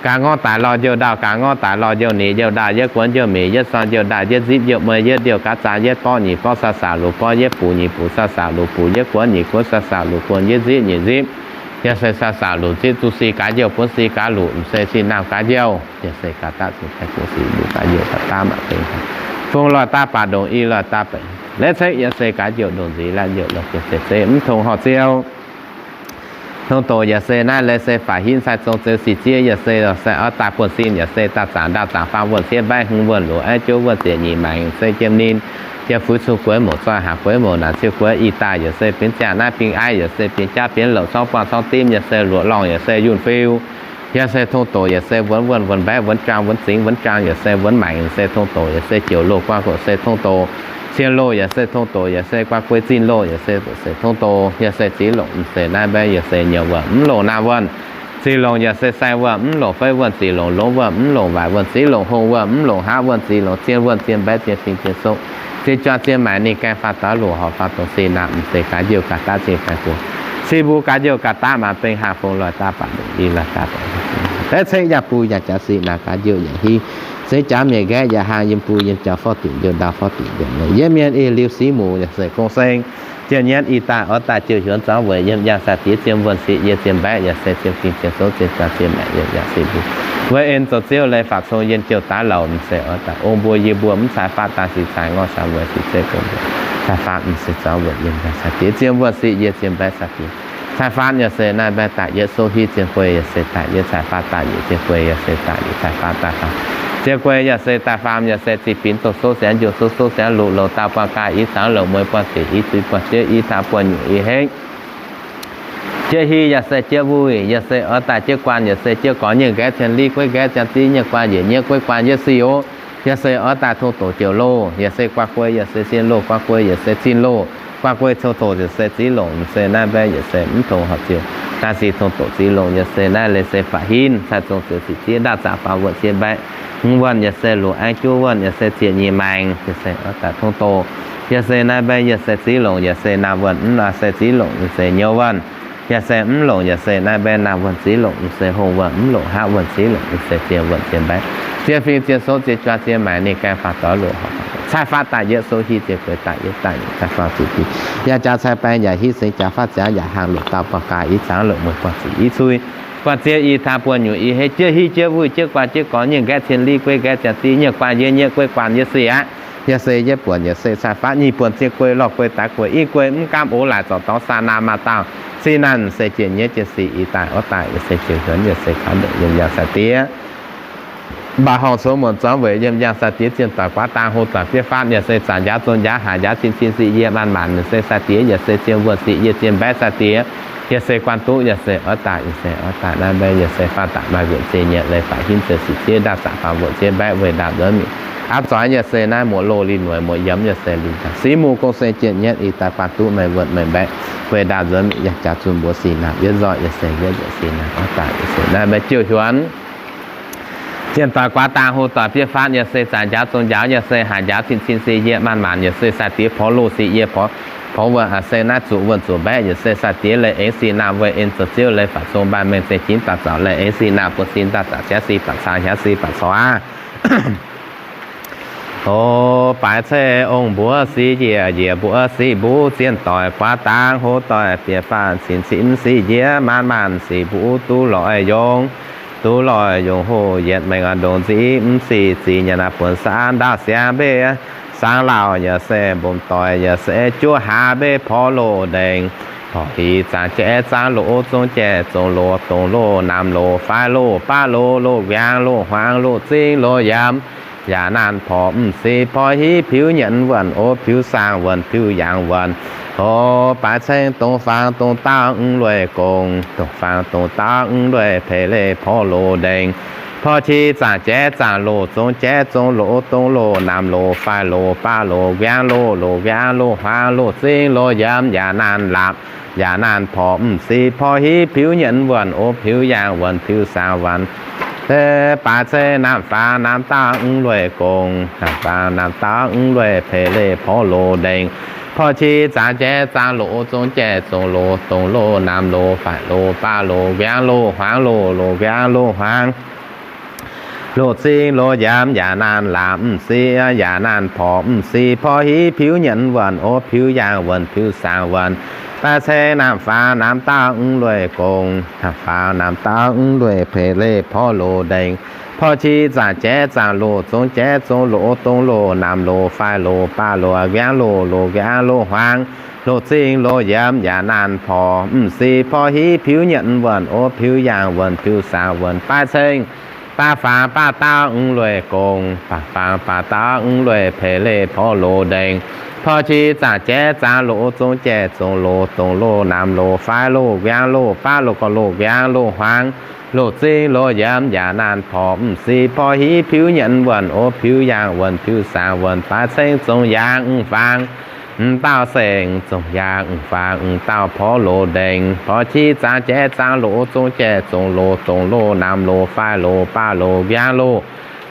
Gaax ngorv daic lorh jouh ndau, gaax ngorv daic lorh jouh nix jouh ndau, yietv guonx jouh mingh, yietv sorng jouh ndaaih, yietv nzipv jouh mueiz, yietv ndiouh gaax zaah, yietv borqv nyic borqv saux saux luqc borqv, yietv buc nyic buc saux saux luqc buc, yietv guonx nyic guonx saux saux luqc guonx, yietv nzipv nyic nzipv. Yaac se saux saux luqc nzipv zuqc sic gaax jouh, buonv sic gaax luqc, m'zeiz sic naamh gaax jouh. Yaac se gaax daav cingx daaih guoqv sic mbuo gaax jouh gaax daav maaih deix fong loih daav baac ndongc i loih daav beic. Leiz cengx yaac se gaax jouh ndongc nziex laanh jouh loh jiex zeiv zeiv mv tongx horh ziouv. Tongx doqc yaac se naaiv leiz se faix hinv sai zong zeux sic ziev, yaac se se oix daaih buonv sin, yaac se daaih zaangc ndau zaangc faam wuonh siev mbaeqv hmz wuonh loz aiv jouv wuonh zieqc nyic maengc se jiem ninh, jiem fuix cung gueix mouc zoih haac gueix mouc naanc ciu gueix ih daaih, yaac se binv ziangh naaiv bingx aiv, yaac se binv jaav binv louc corngv buangh corngv dimv, yaac se luoqc lorngh, yaac se yunh fiu. Yaac se tongx doqc yaac se wuonx wuonh wuonx mbaeqv wuonx jaang wuonx zingx wuonx jaang, yaac se wuonx maengc, yaac se tongx doqc yaac se joux loh guangc goqc se tongx doqc, cien loh yaac se tongx doqc yaac se guaax guei zinh loh, yaac se se tongx doqc, yaac se ziv longc m'zeiz naaiv mbaeqv, yaac se nyouz wuonh mv longc naamh wuonh. Ziv longc yaac se sai wuonh mv longc feiv wuonh, ziv longc longx wuonh mv longc waaic wuonh, ziv longc hungh wuonh mv longc haav wuonh, ziv longc zien wuonh zien mbaeqv zien fingx zien soqv, zien juang zien maengc ninh gaengh faanh doix loc horc faanh dongh sic naamh m'zeiz gaax jouh gaax daav cingx gaengh guoqv. Sic mbuo gaax jouh gaax daav maaih bengh haangh fong loih daav baac ndongc i loih daav baac. Leiz cengx yaac buv yaac jaax sic naamh gaax jouh yaac hingv. Zeix jaax mietc nqaeqv yaac haangh yiem buv yiem jauv forv dinc jouh ndau forv dinc jouh meiz. Yiem mienh ih liuz sic muc yaac se gong seng. Jiem nyienv ih daaih oix daaih jouh hiuonx zorngv weic yiem yangh sai-diex zien wuonh sic yie zien mbaeqv yaac se zien fingx zien soqv zien juang zien maengc yiem yangh sic mbuo. Weic en zoux ziouv leiz faatv cong yienh jouh daaih louc m'zeiz oix daaih ong mbuo yie mbuo mv cai faatv daaih sic cai ngorv cai mueiz sic zeiv bun mbuo cai faatv m'zeiz zorngv weic yiem yangh sai-diex zien wuonh sic yie zien mbaeqv sai-diex. Cai faatv yaac se naaiv mbaeqv daaih yietv soqv hiuv zien guei, yaac se daaih yietv cai faatv daaih yietc zien guei, yaac se daaih yietc cai faatv daaih faatv. Ziec gueix yaac se daaih faam, yaac se ziqc binx douz-souv siangx njuqc, souv-souv siangx luqc, louc dauh buangh gaax, i zangx louc mueiz buangh ziqc, i zuiz buangh jeiv, i taav buangh nyungc, i hengv. Jiex hih yaac se jiex wuic, yaac se oix daaih jiex guanh, yaac se jiex gorx nyei nqaeqv cien li, gueiv nqaeqv cien ziev, nyei guanh yietc nyieqv, gueiv guanh yietc sic oc. Yaac se oix daaih tong doqc ziouc loh, yaac se guaax guei, yaac se sin loh, guaax guei, yaac se zinh loh, guaax guei cou doqc yaac se ziv longc, yaac se naaiv mbaeqv, yaac se mv tong horc ziouc daaih sic tong doqc ziv longc, yaac se naaiv leiz se baac hinv cai zong ziouc sic zieqv ndaauv zaqc faaux wuoqc zieqv mbaeqv, mv wuonh yaac se luoqc aengv juov wuonh, yaac se ziec nyic maengx, yaac se oix daaih tong doqc. Yaac se naaiv mbaeqv, yaac se ziv longc, yaac se naamh wuonh, mv, yaac se ziv longc, yaac se nyouz wuonh. Yaac se mv longc, yaac se naaiv mbaeqv naamh wuonh ziv longc, mv se hongh wuonh, mv longc haav wuonh ziv longc, mv se ziex wuonh ziex mbaeqv, ziex fingx ziex souv ziex juaav ziex maengx, ninh gaengh faaux doix loh horc. Cai faatv daaih yietv souv hiv ziex gueix daaih yietv daaih yietc daaih faaux ziqc bic. Yaac jaax cai baeng yaac hiv sengx jaax faatv ziangx yaac hnaangx louc dauh buangh gaax, i zangx louc mueiz buangh ziqc, i cui buangh ziev, i taav buangh nyungc, i hengv. Jiex hih jiex wuic jiex guanh jiex gorx nyei nqaeqv cien li, gueiv nqaeqv cien ziev, nyei guanh yietc nyieqv, gueiv guanh yietc sic aqv. Yaac se yietv buonc, yaac se cai faatv nyic buonc, ziec gueix, lorh gueix, daaix gueix, i gueix, mv gaamv ox laaic zorc dorngx saa naamh maaih dauh, sin naamh se ziec nyieqv jiex sic, i daaih oix daaih, yaac se ziouc hiuonx, yaac se kaux ndongc yiem yaangh sai-diex. Mbaac horngh coux muonc zorngx weic yiem yaangh sai-diex, zienh doic guaav dang hlo doic fiev faatv, yaac se zanc njaaux zong njaaux, haaix njaaux cin cin sic yie maanc maanc, yaac se sai-diex, yaac se zienh wuonh sic yie zienh mbaeqv sai-diex, yaac se guanh duqv, yaac se oix daaih, yaac se oix daaih naaiv mbaeqv, yaac se faanh daaih maaih wuonh ziex nyieqc leiz faaux hinv ziex sic zieqv ndaauv zaqc faaux wuonh zieqv mbaeqv weic ndaauv nzuonx mingh. Aav zoix yaac se naaiv muoc loh linh mueic muoc yiemx yaac se linh daaih sic muc gong se jienh nyieqv i daaih guanh duqv meih wuonh meih mbaeqv weic ndaauv nzuonx mingh yaac jaax zunh mbuox sic naamh yietv nzoih yaac se yietv nzoih sic naamh oix daaih yaac se naaiv mbaeqv jiouh hiuonx. Zienh doic guaav dang hlo doic fiev faatv yaac se zanc njaaux zong njaaux yaac se haaix njaaux cin cin sic yie maanc maanc yaac se sai-diex porv loh sic yie porv wuonh se naaiv zuqc wuonh zuqc mbaeqv yaac se sai-diex leiz aengx sic naamh weic en zoux ziouv leiz faaux zong mbaanh mengh zengx jinx daaih zaux leiz aengx sic naamh buonv sin daaih zaux jaav sic baac caa hnyangx sic baac cou aqv. O baaix ceng ong mbuox sic njiec, njiec mbuox sic mbuv, zienh doic guaav dang hlo doic bieqc faanh cin cin sic njiec, maanc maanc sic mbuv duqv loic yongh, duqv loic yongh hoh yietc mengh ndongc nziv mv sic zic nyanc naaiv buonc saan ndaauv siangx mbei, saang lauh yaac se mbomc doic yaac se juov hlaax mbei porv loh ndengc, porv hix zaangc jaiv zaangc loz zong jaiv zong loz dongh loh naamh loz faix loh baav loz loz wiangx loh hmuangx loh zingv loz yiemx, yaac naanh porv mv sic porv hiv piuv nyienz wuonh o piuv saang wuonh piuv yaangh wuonh. O baaix ceng dongh faang dongh daauv mv lueic gong, dongh faang dongh daauv mv lueic peix leiz porv loz ndengc, porv qi zaangc jaiv zaangc loz zong jaiv zong loz dongh loh naamh loz faix loz baav loz wiangx loh loz wiangx loh hmuangx loh zingv loz yiemx, yaac naanh lapc yaac naanh porv mv sic porv hiv piuv nyienz wuonh o piuv yaangh wuonh piuv saang wuonh. Baaix ceng naamh faang naamh daauv mv lueic gong, naamh faang naamh daauv mv lueic peix leiz porv loz ndengc, porv qi zaangc jaiv zaangc loz zong jaiv zong loz dongh loh naamh loz faix loz baav loz wiangx loh hmuangx loh loz wiangx loh hmuangx loz zingv loz yiemx, yaac naanh lapc mv sic yaac naanh porv mv sic porv hiv piuv nyienz wuonh o piuv yaangh wuonh piuv saang wuonh. Baaix ceng naamh faang naamh daauv mv lueic gong, naamh faang naamh daauv mv lueic peix leiz porv loz ndengc, porv qi zaangc jaiv zaangc loz zong jaiv zong loz dongh loh naamh loz faix loz baav loz wiangx loh loz wiangx loh hmuangx loz zingv loz yiemx, yaac naanh porv mv sic porv hiv piuv nyienz wuonh o piuv yaangh wuonh piuv saang wuonh. Baaix ceng baav faang baav daauv mv lueic gong, baav faang baav daauv mv lueic peix leiz porv loz ndengc, porv qi zaangc jaiv zaangc loz zong jaiv zong loz dongh loh naamh loz faix loz wiangx loh baav loz gorx loz wiangx loh hmuangx loz zingv loz yiemx, yaac naanh porv mv sic porv hiv piuv nyienz wuonh o piuv yaangh wuonh piuv saang wuonh. Baaix ceng zong yaangh mv faang mv daauv seng, zong yaangh mv faang mv daauv porv loz ndengc, porv qi zaangc jaiv zaangc loz zong jaiv zong loz dongh loh naamh loz faix loz baav loz wiangx loh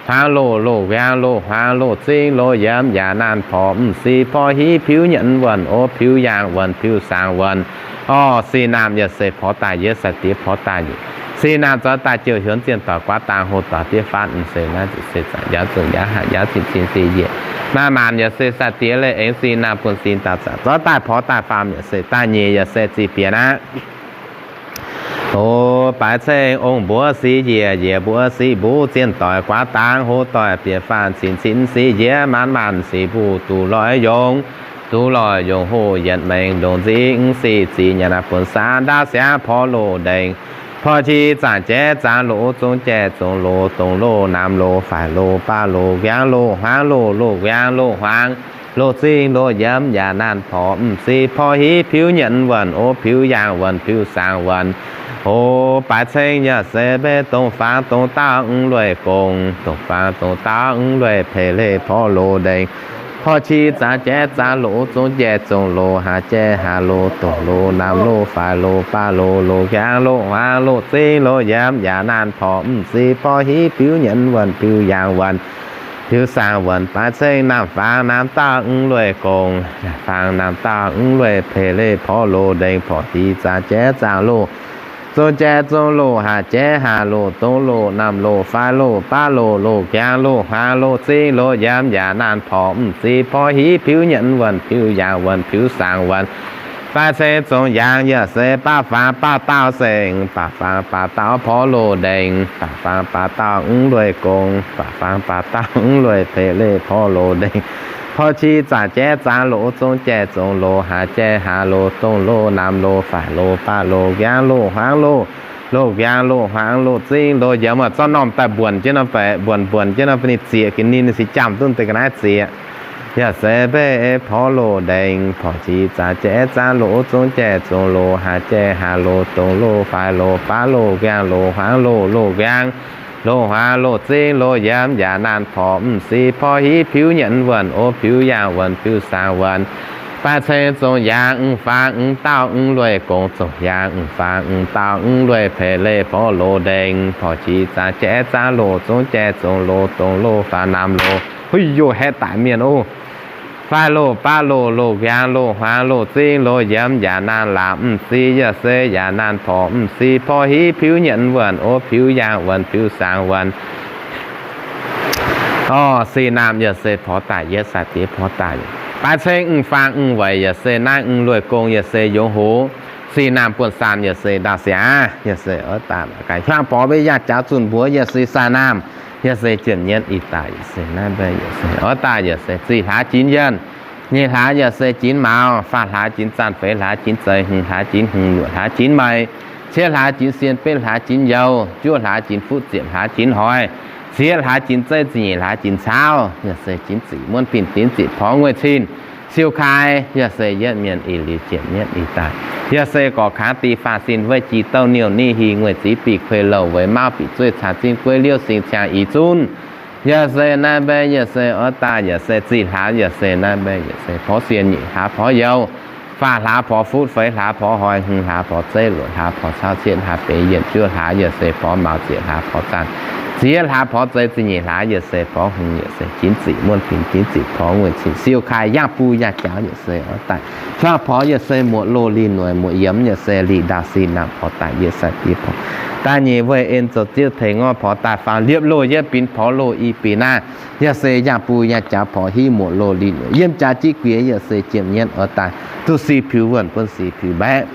hmuangx loh loz wiangx loh hmuangx loz zingv loz yiemx, yaac naanh porv mv sic porv hiv piuv nyienz wuonh o piuv yaangh wuonh piuv saang wuonh. Orv, sic naamh yaac se porv daaih yietv, sai-diex porv daaih nyic. Sic naamh zoux daaih jiouh hiuonx, zienh doic guaav dang hlo doic fiev faatv, mv se naaiv zuqc se zanc njaaux zong njaaux, haaix njaaux cin cin sic njiec, maanc maanc yaac se sai-diex leiz aengx sic naamh buonv sin daaih zanc zoux daaih porv daaih faam yaac se daaih nyic yaac se ziqc bieqc aqv. O baaix ceng ong mbuox sic njiec, njiec mbuox sic mbuv, zienh doic guaav dang hlo doic bieqc faanh cin cin sic njiec, maanc maanc sic mbuv duqv loic yongh, duqv loic yongh hoh yietc mengh ndongc nziv mv sic zic nyanc naaiv buonc saan ndaauv siangx porv loz ndengc, Porv qi zaangc jaiv zaangc loz, zong jaiv zong loz, dongh loz naamh loz faix loz baav loz nqaang loz hmuangx loz, loz nqaang loz hmuangx loz zingh loz yiemx yaac naanh porv m'sieqv porv hiv piuv nyienz wuonh o, piuv yaangh wuonh, piuv saang wuonh o, baaix ceng yaac se mbe dongh faang dongh daauh mv lueic gong, dongh faang dongh daauh mv lueic peix leiz porv loz ndengc. Porv qi zaangc jaiv zaangc loz, zong jaiv zong loz, haac jaiv haac loz, dongh loz naamh loz faix loz baav loz, loz nqaang loz hmuangx loz zingh loz yiemx yaac naanh porv m'sieqv porv hiv piuv nyienz wuonh, piuv yaangh wuonh, piuv saang wuonh, baaix ceng naamh faang naamh daauh mv lueic gong, faang naamh daauh mv lueic peix leiz porv loz ndengc. Porv qi zaangc jaiv zaangc loz, zong jaiv zong loz, haac jaiv haac loz, dongh loz naamh loz faix loz baav loz, loz nqaang loz hmuangx loz zingh loz yiemx yaac naanh porv m'sieqv porv hiv piuv nyienz wuonh, piuv yaangh wuonh, piuv saang wuonh, baaix ceng zong yaangh yaac se baav faang baav daauh sengx, baav faang baav daauh porv loz ndengc, baav faang baav daauh mv lueic gong, baav faang baav daauh mv lueic peix leiz porv loz ndengc. Porv qi zaangc jaiv zaangc loz, zong jaiv zong loz, haac jaiv haac loz, dongh loz naamh loz faix loz baav loz, nqaang loz hmuangx loz, loz nqaang loz hmuangx loz zingh loz yiemx. Zorqv normh daaih mbuonc jienv nor, mbuonc mbuonc jienv nor, bun ninh zieqc ga'naaiv, ninh se jaamh duqv deix ga'naaiv zieqc. Yaac se mbe porv loz ndengc. Porv qi zaangc jaiv zaangc loz, zong jaiv zong loz, haac jaiv haac loz, dongh loz faix loz baav loz, nqaang loz hmuangx loz, loz nqaang loz hmuangx loz zingh loz yiemx yaac naanh porv m'sieqv porv hiv piuv nyienz wuonh o, piuv yaangh wuonh, piuv saang wuonh, baaix ceng zong yaangh m'faang m'daauh mv lueic gong, zong yaangh m'faang m'daauh mv lueic peix leiz porv loz ndengc. Porv qi zaangc jaiv zaangc loz, zong jaiv zong loz, dongh loz faix naamh loz, huiv yoh haeqv daic mienh oc. Faix loz baav loz, loz nqaang loz hmuangx loz zingh loz yiemx yaac naanh laangc m'sieqv, yaac se yaac naanh porv m'sieqv porv hiv piuv nyienz wuonh o, piuv yaangh wuonh, piuv saang wuonh. Orv, sic naamh yaac se porv daaih yietv, sai-diex porv daaih. Baaix ceng m'faang m'weic yaac se naaiv m'lueic gong yaac se yongc hoc. Sic naamh buonv-saanh yaac se ndaauh siangx, yaac se oix daaih mangc gaax. Hmuangx porv mbuo yangh jaux zunh mbuox yaac se sai naamh, yaac se jiem nyienv ih daaih yaac se naaiv mbe yaac se oix daaih yaac se ziqc hlaax jinx yienh, nyeic hlaax yaac se jinx maux, faam hlaax jinx zaanh, feix hlaax jinx zeix, hmz hlaax jinx hmz, luoqc hlaax jinx meic, cietv hlaax jinx sien, betv hlaax jinx youz, juov hlaax jinx fuqv, ziepc hlaax jinx hoix, ziepc hlaax jinx zeiv, ziepc nyeic hlaax jinx caauv, yaac se jinx ziqc muonv pin, jinx ziqc porv ngueic cin, siou kaaix, yaac se yietv mienh ih liuz jiem nyienv ih daaih, yaac se gorqv kangx dih faah sin weiv jiex douh niouh ni hih ngueic ziv bih kuei louh weic mauv bieqc zueih caax zinh gueiv liouv sing ciangx ih zunv, yaac se naaiv mbe yaac se oix daaih yaac se ziqc hlaax yaac se naaiv mbe yaac se porv sien, nyeic hlaax porv youz, faam hlaax porv fuqv, feix hlaax porv hoix, hmz hlaax porv zeiv, luoqc hlaax porv caauv, cietv hlaax benx yienh, juov hlaax yaac se porv maux, ziepc hlaax porv zaanh, ziepc hlaax porv zeix, ziepc nyeic hlaax yaac se porv hmz, yaac se jinx ziqc muonv pin, jinx ziqc porv ngueic cin, siou kaaix yangh buo yangh jaux yaac se oix daaih, hmuangx porv yaac se muoqc loh lih noic, muoqc yiemx yaac se lih ndaauh, sic naamh porv daaih yietv, sai-diex porv daaih nyeic, weih en zoux ziouv tengx ngorv porv daaih faam, liepc loh yietv binc porv loh i binc naaiv, yaac se yangh buo yangh jaux porv hiv muoqc loh lih noic, yiem jaax jiv guiex yaac se jiem nyienv oix daaih duqv sic piux wuonh buonv sic piux mbaeqc.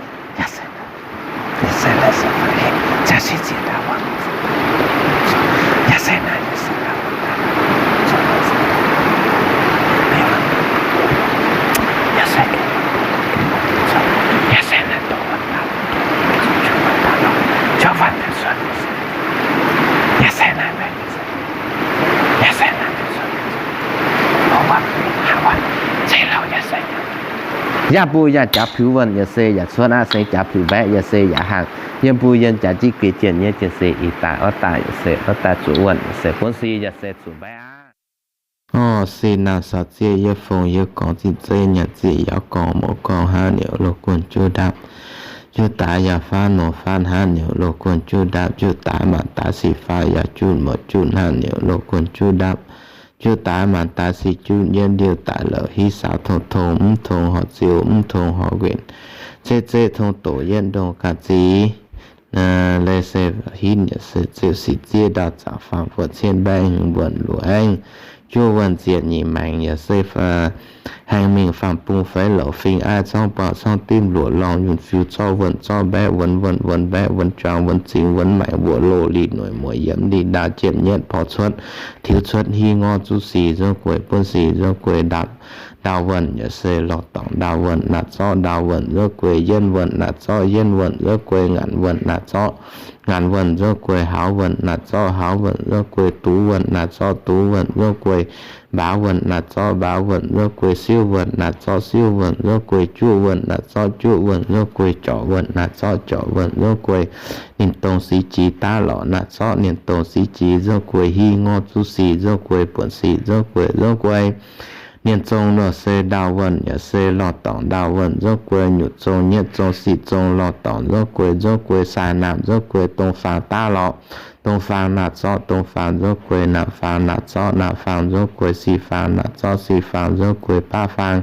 Yaac bun yaac jaax piux wuonh yaac se yaac cuotv aqv, se jaax piux mbaeqc yaac se yaac hangh. Yiem bun yiem jaax jiv guiex jien nyei jien se ih daaih oix daaih yaac se oix daaih zuqc wuonh yaac se buonv si yaac se zuqc mbaeqc aqv. Orv, se naaiv saux zieqv yie fongc yie gorngv zinh zeiv nyanc zieqv yaac gorngv mouz gorngv hnangv niuc loz guonh juqv ndapv. Juqv daaix yaac faanv mouz faanv hnangv niuc loz guonh juqv ndapv. Juqv daaix maanc daaix sic faanv yaac juqv mouz juqv hnangv niuc loz guonh juqv ndapv. Juqv daaix maanc daaix sic juqv yietv liuh daaih lorqc, hiv saaux tong tong mv tong horc ziouh mv tong horc nquenc, zeiv zeiv tong doqc yietv ndongh ga'zic. Leiz se hinv yaac se ziouc sic zieqv ndau zaqc faam buoqc cien mbaeqv hmz mbuonc luoqc aengv juov wuonh ziepc nyeic maengx yaac se haengh mingh faam bung feix louc fingx aiv corngv buangh corngv dimv luoqc lorngh yunh fiu zorqv wuonh zorqv mbaeqv wuonx wuonh wuonx mbaeqv wuonx juangc wuonx zingx wuonx maengx wuoqc loh lih noic muoc yiemx lih ndau jiem nyietv porv cuotv tiux cuotv hiv ngorv zuqv sic nzuonx gueic buonv sic nzuonx gueic ndapv. Ndaauh wuonh yaac se lorh dorngc ndaauh wuonh naaiv zorqv ndaauh wuonh nzuov guei yienv wuonh naaiv zorqv yienv wuonh nzuov guei ngaanc wuonh naaiv zorqv ngaanc wuonh nzuov guei hauz wuonh naaiv zorqv hauz wuonh nzuov guei duqv wuonh naaiv zorqv duqv wuonh nzuov guei mbaav wuonh naaiv zorqv mbaav wuonh nzuov guei siuv wuonh naaiv zorqv siuv wuonh nzuov guei juoqv wuonh naaiv zorqv juoqv wuonh nzuov guei jorc wuonh naaiv zorqv jorc wuonh nzuov guei. Ninh dongh sic jiex daav lorqc naaiv zorqv ninh dongh sic jiex nzuov guei hiv ngorv zuqv sic nzuov guei buonc sic nzuov guei nzuov guei. Ninh zong nor se ndaauh wuonh yaac se lorh dorngc ndaauh wuonh nzuov guei nyutc zong nyietv zong sic zong lorh dorngc nzuov guei nzuov guei sai naamh nzuov guei dong faang daav lorqc. Dong faang naaiv zorqv dong faang nzuov guei naamh faang naaiv zorqv naamh faang nzuov guei sic faang naaiv zorqv sic faang nzuov guei baav faang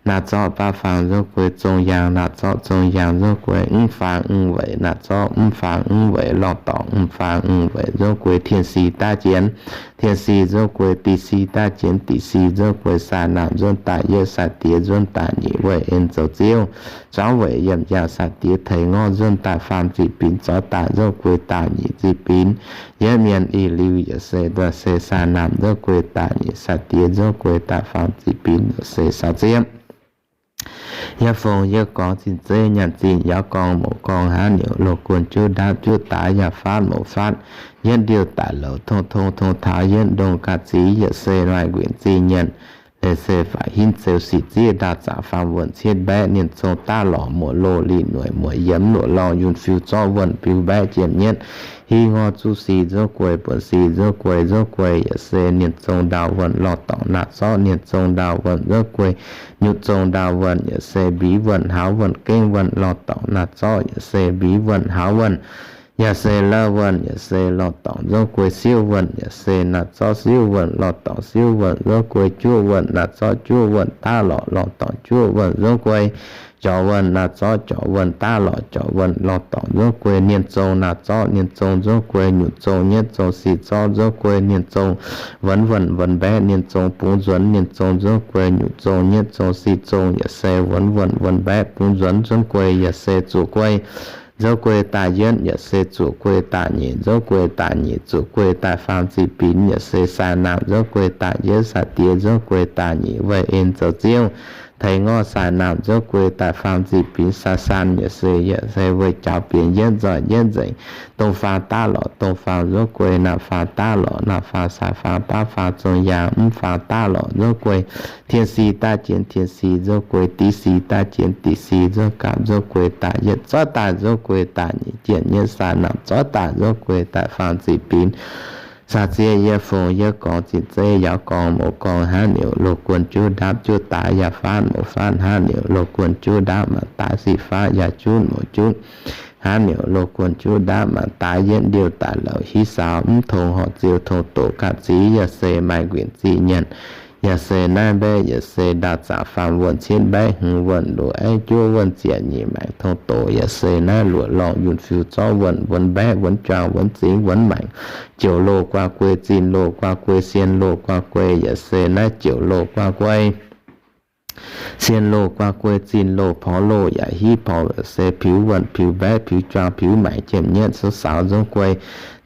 naaiv zorqv baav faang nzuov guei zong yaangh naaiv zorqv zong yaangh nzuov guei mv faang mv weic naaiv zorqv mv faang mv weic lorh dorngc mv faang mv weic nzuov guei tien sic daav jienv tien sic nzuov guei dic sic daav jienv dic sic nzuov guei sai naamh nzuonx daaih yietv sai diex nzuonx daaih nyic weih en zoux ziouv. Zuangx weic yiem yangh sai diex teix ngorv nzuonx daaih faam ziqc binx zorqv daaih nzuov guei daaih nyic ziqc binx. Yietv mienh ih liuz yaac se nduov se sai naamh nzuov guei daaih nyic sai diex nzuov guei daaih faam ziqc binx yaac se saau ziepv. Yie fongc yie gorngv zinh zeiv nyanc zinh yaac gorngv mouz gorngv hnangv niuc loz guon juqv ndapv juqv daaix yaac faatv mouz faatv yietv ndiuh daic louc tong tong tong taux yietv ndongh ga'zic yaac se maaih nquinc zinh nyienc. Leiz se faix hinv zeux sic zieqv ndaauh zaqc faam wuonh cietv mbaeqv ninh zong daav lorqc muoc loh lih noic muoc yiemx luoqc lorngh yunh fiu zorqv wuonh biux mbaeqv jiem nyietv hiv ngorv zuqv sic nzuov guei buonc sic nzuov guei nzuov guei yaac se ninh zong ndaauh wuonh lorh dorngc naaiv zorqv ninh zong ndaauh wuonh nzuov guei nyutc zong ndaauh wuonh yaac se mbix wuonh hauz wuonh gengh wuonh lorh dorngc naaiv zorqv yaac se mbix wuonh hauz wuonh yaac se la'wuonh yaac se lorh dorngc nzuov guei siuv wuonh yaac se naaiv zorqv siuv wuonh lorh dorngc siuv wuonh nzuov guei juoqv wuonh naaiv zorqv juoqv wuonh daav lorqc lorh dorngc juoqv wuonh nzuov guei jorc wuonh naaiv zorqv jorc wuonh daav lorqc jorc wuonh lorh dorngc nzuov guei ninh zong naaiv zorqv ninh zong nzuov guei nyutc zong nyietv zong sic zorqv nzuov guei ninh zong wuonx wuonh wuonx mbaeqv ninh zong bungx nzuonx ninh zong nzuov guei nyutc zong nyietv zong sic zong yaac se wuonx wuonh wuonx mbaeqv bungx nzuonx nzuonx guei yaac se zuqc guei nzuov guei daaih yietv yaac se zuqc guei daaih nyic nzuov guei daaih nyic zuqc guei daaih faam ziqc binx yaac se sai naamh nzuov guei daaih yietv sai diex nzuov guei daaih nyic weih en zoux ziouv. Teix ngorv sai naamh nzuov guei daaih faam ziqc binx sai saan yaac se yaac se weih jaux bienx yietv nzoih yietv nzengc. Dongh faang daav lorqc dongh faang nzuov guei naamh faang daav lorqc naamh faang sai faang baav faang zong yaangh mv faang daav lorqc nzuov guei tien sic daaih jienx tien sic nzuov guei dic sic daaih jienx dic sic nzuov gapv nzuov guei daaih yietv zorqv daaih nzuov guei daaih nyic jienv nyietv sai naamh zorqv daaih nzuov guei daaih faam ziqc binx. Saah ziex yie fongc yie gorngv zinh zeiv yaac gorngv mouz gorngv hnangv niuc loz guon juqv ndapv juqv daaix yaac faatv mouz faatv hnangv niuc loz guon juqv ndapv maanc daaix sic faatv yaac juqv mouz juqv hnangv niuc loz guon juqv ndapv maanc daaix yietv ndiuh daic louc hiv saaux mv tongx horc ziouc tongx doqc ga'zic yaac se maaih nquinc zinh nyienc. Yaac se naaiv mbaeqv yaac se ndaauh zaqc faam wuonh cietv mbaeqv hmz wuonh luoqc aengv juov wuonh ziec nyic maengc tongx doqc yaac se naaiv luoqc lorngh yunh fiu zorqv wuonh wuonx mbaeqv wuonx juang wuonx zingx wuonx maengc. Jouc loh guaa guei zinh loh guaa guei sien loh guaa guei yaac se naaiv jouc loh guaa guei sien loh guaa guei zinh loh porx loh yaac hiv porx yaac se piux wuonh piux mbaeqv piux juang piux maengc jiem nyietv sou saaux nzuov guei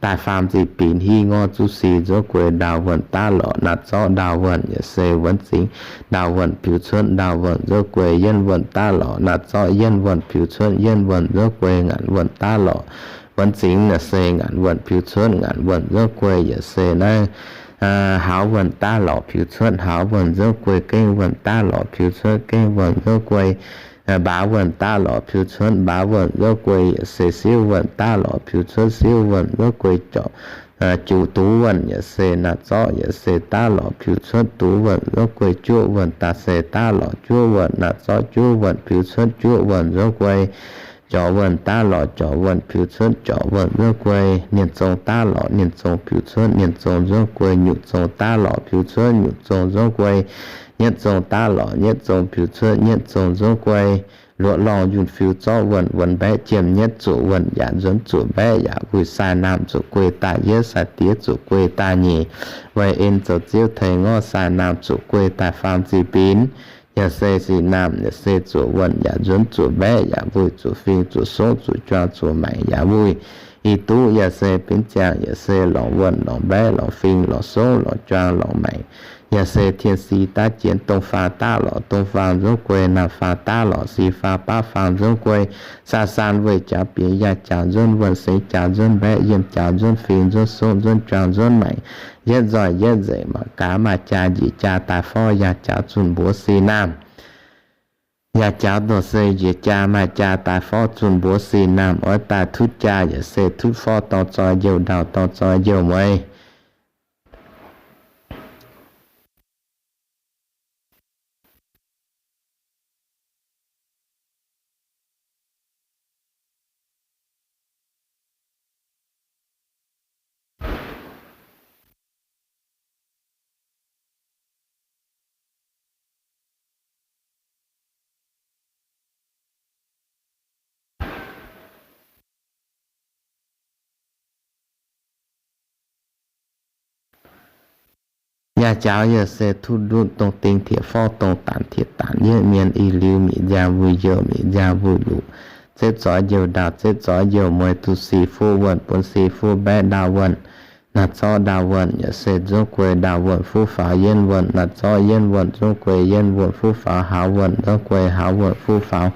daaih faam ziqc binx hiv ngorv zuqv sic nzuov guei ndaauh wuonh daav lorqc naaiv zorqv ndaauh wuonh yaac se wuonx zingx ndaauh wuonh piux cuotv ndaauh wuonh nzuov guei yienv wuonh daav lorqc naaiv zorqv yienv wuonh piux cuotv yienv wuonh nzuov guei ngaanc wuonh daav lorqc wuonx zingx yaac se ngaanc wuonh piux cuotv ngaanc wuonh nzuov guei yaac se naaiv hauz wuonh daav lorqc piux cuotv hauz wuonh nzuov guei gengh wuonh daav lorqc piux cuotv gengh wuonh nzuov guei mbaav wuonh daav lorqc piux cuotv mbaav wuonh nzuov guei yaac se siuv wuonh daav lorqc piux cuotv siuv wuonh nzuov guei jorc juqc duqv wuonh yaac se naaiv zorqv yaac se daav lorqc piux cuotv duqv wuonh nzuov guei juoqv wuonh daaih se daav lorqc juoqv wuonh naaiv zorqv juoqv wuonh piux cuotv juoqv wuonh nzuov guei jorc wuonh daav lorqc jorc wuonh piux cuotv jorc wuonh nzuov guei. Ninh zong daav lorqc ninh zong piux cuotv ninh zong nzuov guei nyutc zong daav lorqc piux cuotv nyutc zong nzuov guei nyietv zong daav lorqc nyietv zong piux cuotv nyietv zong nzuov guei. Luoqc lorngh yunh fiu zorqv wuonh wuonx mbaeqv jiem nyietv zuqc wuonh yaac nzuonx zuqc mbaeqv yaac wuic sai naamh zuqc guei daaih yietv sai diex zuqc guei daaih nyic weih en zoux ziouv teix ngorv sai naamh zuqc guei daaih faam ziqc binx yaac se sic naamh yaac se zuqc wuonh yaac nzuonx zuqc mbaeqv yaac wuic zuqc fing zuqc songv zuqc juang zuqc maengc yaac wuic. Ih duqv yaac se binv ziangh yaac se lorngc wuonh lorngc mbaeqv lorngc fing lorngc songv lorngc juang lorngc maengc Yaac se tien si daav jienv dongh faang daav lorqc, dongh faang nzunv guei, naamh faang daav lorqc, sing faang baav faang nzunv guei, saa saan weih jaax bieqc, yaac jaax nzunv wuonh, sengx jaax nzunv mbaeqv, yiem jaax nzunv fingx, nzunv sopv, nzunv juang, nzunv maengc, yietv nzoih yietv nzengc, mangc gaax maaih jaa njiec jaa daaih forv, yaac jaax zunh mbuox sing naamh. Yaac jaax ndoh se njiec jaa maaih jaa daaih forv zunh mbuox sing naamh, oix daaih tutv jaa yaac se tutv forv dorng zoi youh ndau dorng zoi youh mueiz. Yaac jaax yaac se tutv ndutv dongh ding, tiex forv dongh daanx, tiex daanx yietv mienh, ih liuz mietc nziaang mbuo youh, mietc nziaang mbuo luqc, zepv zoix youh ndau, zepv zoix youh mueiz, duqv si fuqv wuonh, bun si fuqv mbaeqv ndau wuonh, naaiv zorqv ndau wuonh yaac se nzunv guei ndau wuonh fuqv faaux yienv wuonh, naaiv zorqv yienv wuonh nzunv guei yienv wuonh fuqv faaux hauz wuonh, nzunv guei hauz wuonh fuqv faaux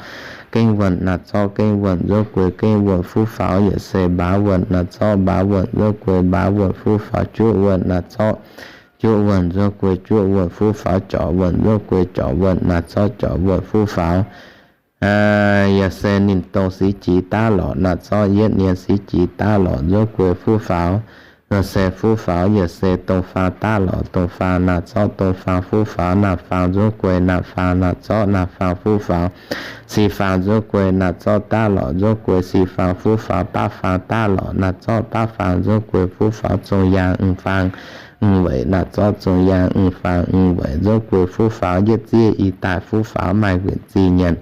gengh wuonh, naaiv zorqv gengh wuonh nzunv guei gengh wuonh fuqv faaux yaac se mbaav wuonh, naaiv zorqv mbaav wuonh nzunv guei mbaav wuonh fuqv faaux juqv wuonh, naaiv zorqv juqv wuonh nzunv guei juqv wuonh fuqv faaux jorc wuonh nzunv guei jorc wuonh, naaiv zorqv jorc wuonh fuqv faaux yaac se ninh dongh siqv jiex daav lorqc, naaiv zorqv yietv nien siqv jiex daav lorqc nzunv guei fuqv faaux. Yaac se fuqv faaux yaac se dongh faang daav lorqc, dongh faang naaiv zorqv dongh faang fuqv faaux, naaiv faang nzunv guei naaiv faang, naaiv zorqv naaiv faang fuqv faaux, sing faang nzunv guei naaiv zorqv daav lorqc nzunv guei sing faang fuqv faaux, baav faang daav lorqc naaiv zorqv baav faang nzunv guei fuqv faaux, zong yaang ng faang ng weic naaiv zorqv zong yaang ng faang ng weic nzunv guei fuqv faaux, yietv zieqv i daaih fuqv faaux maaih nquenc zingh nyienc,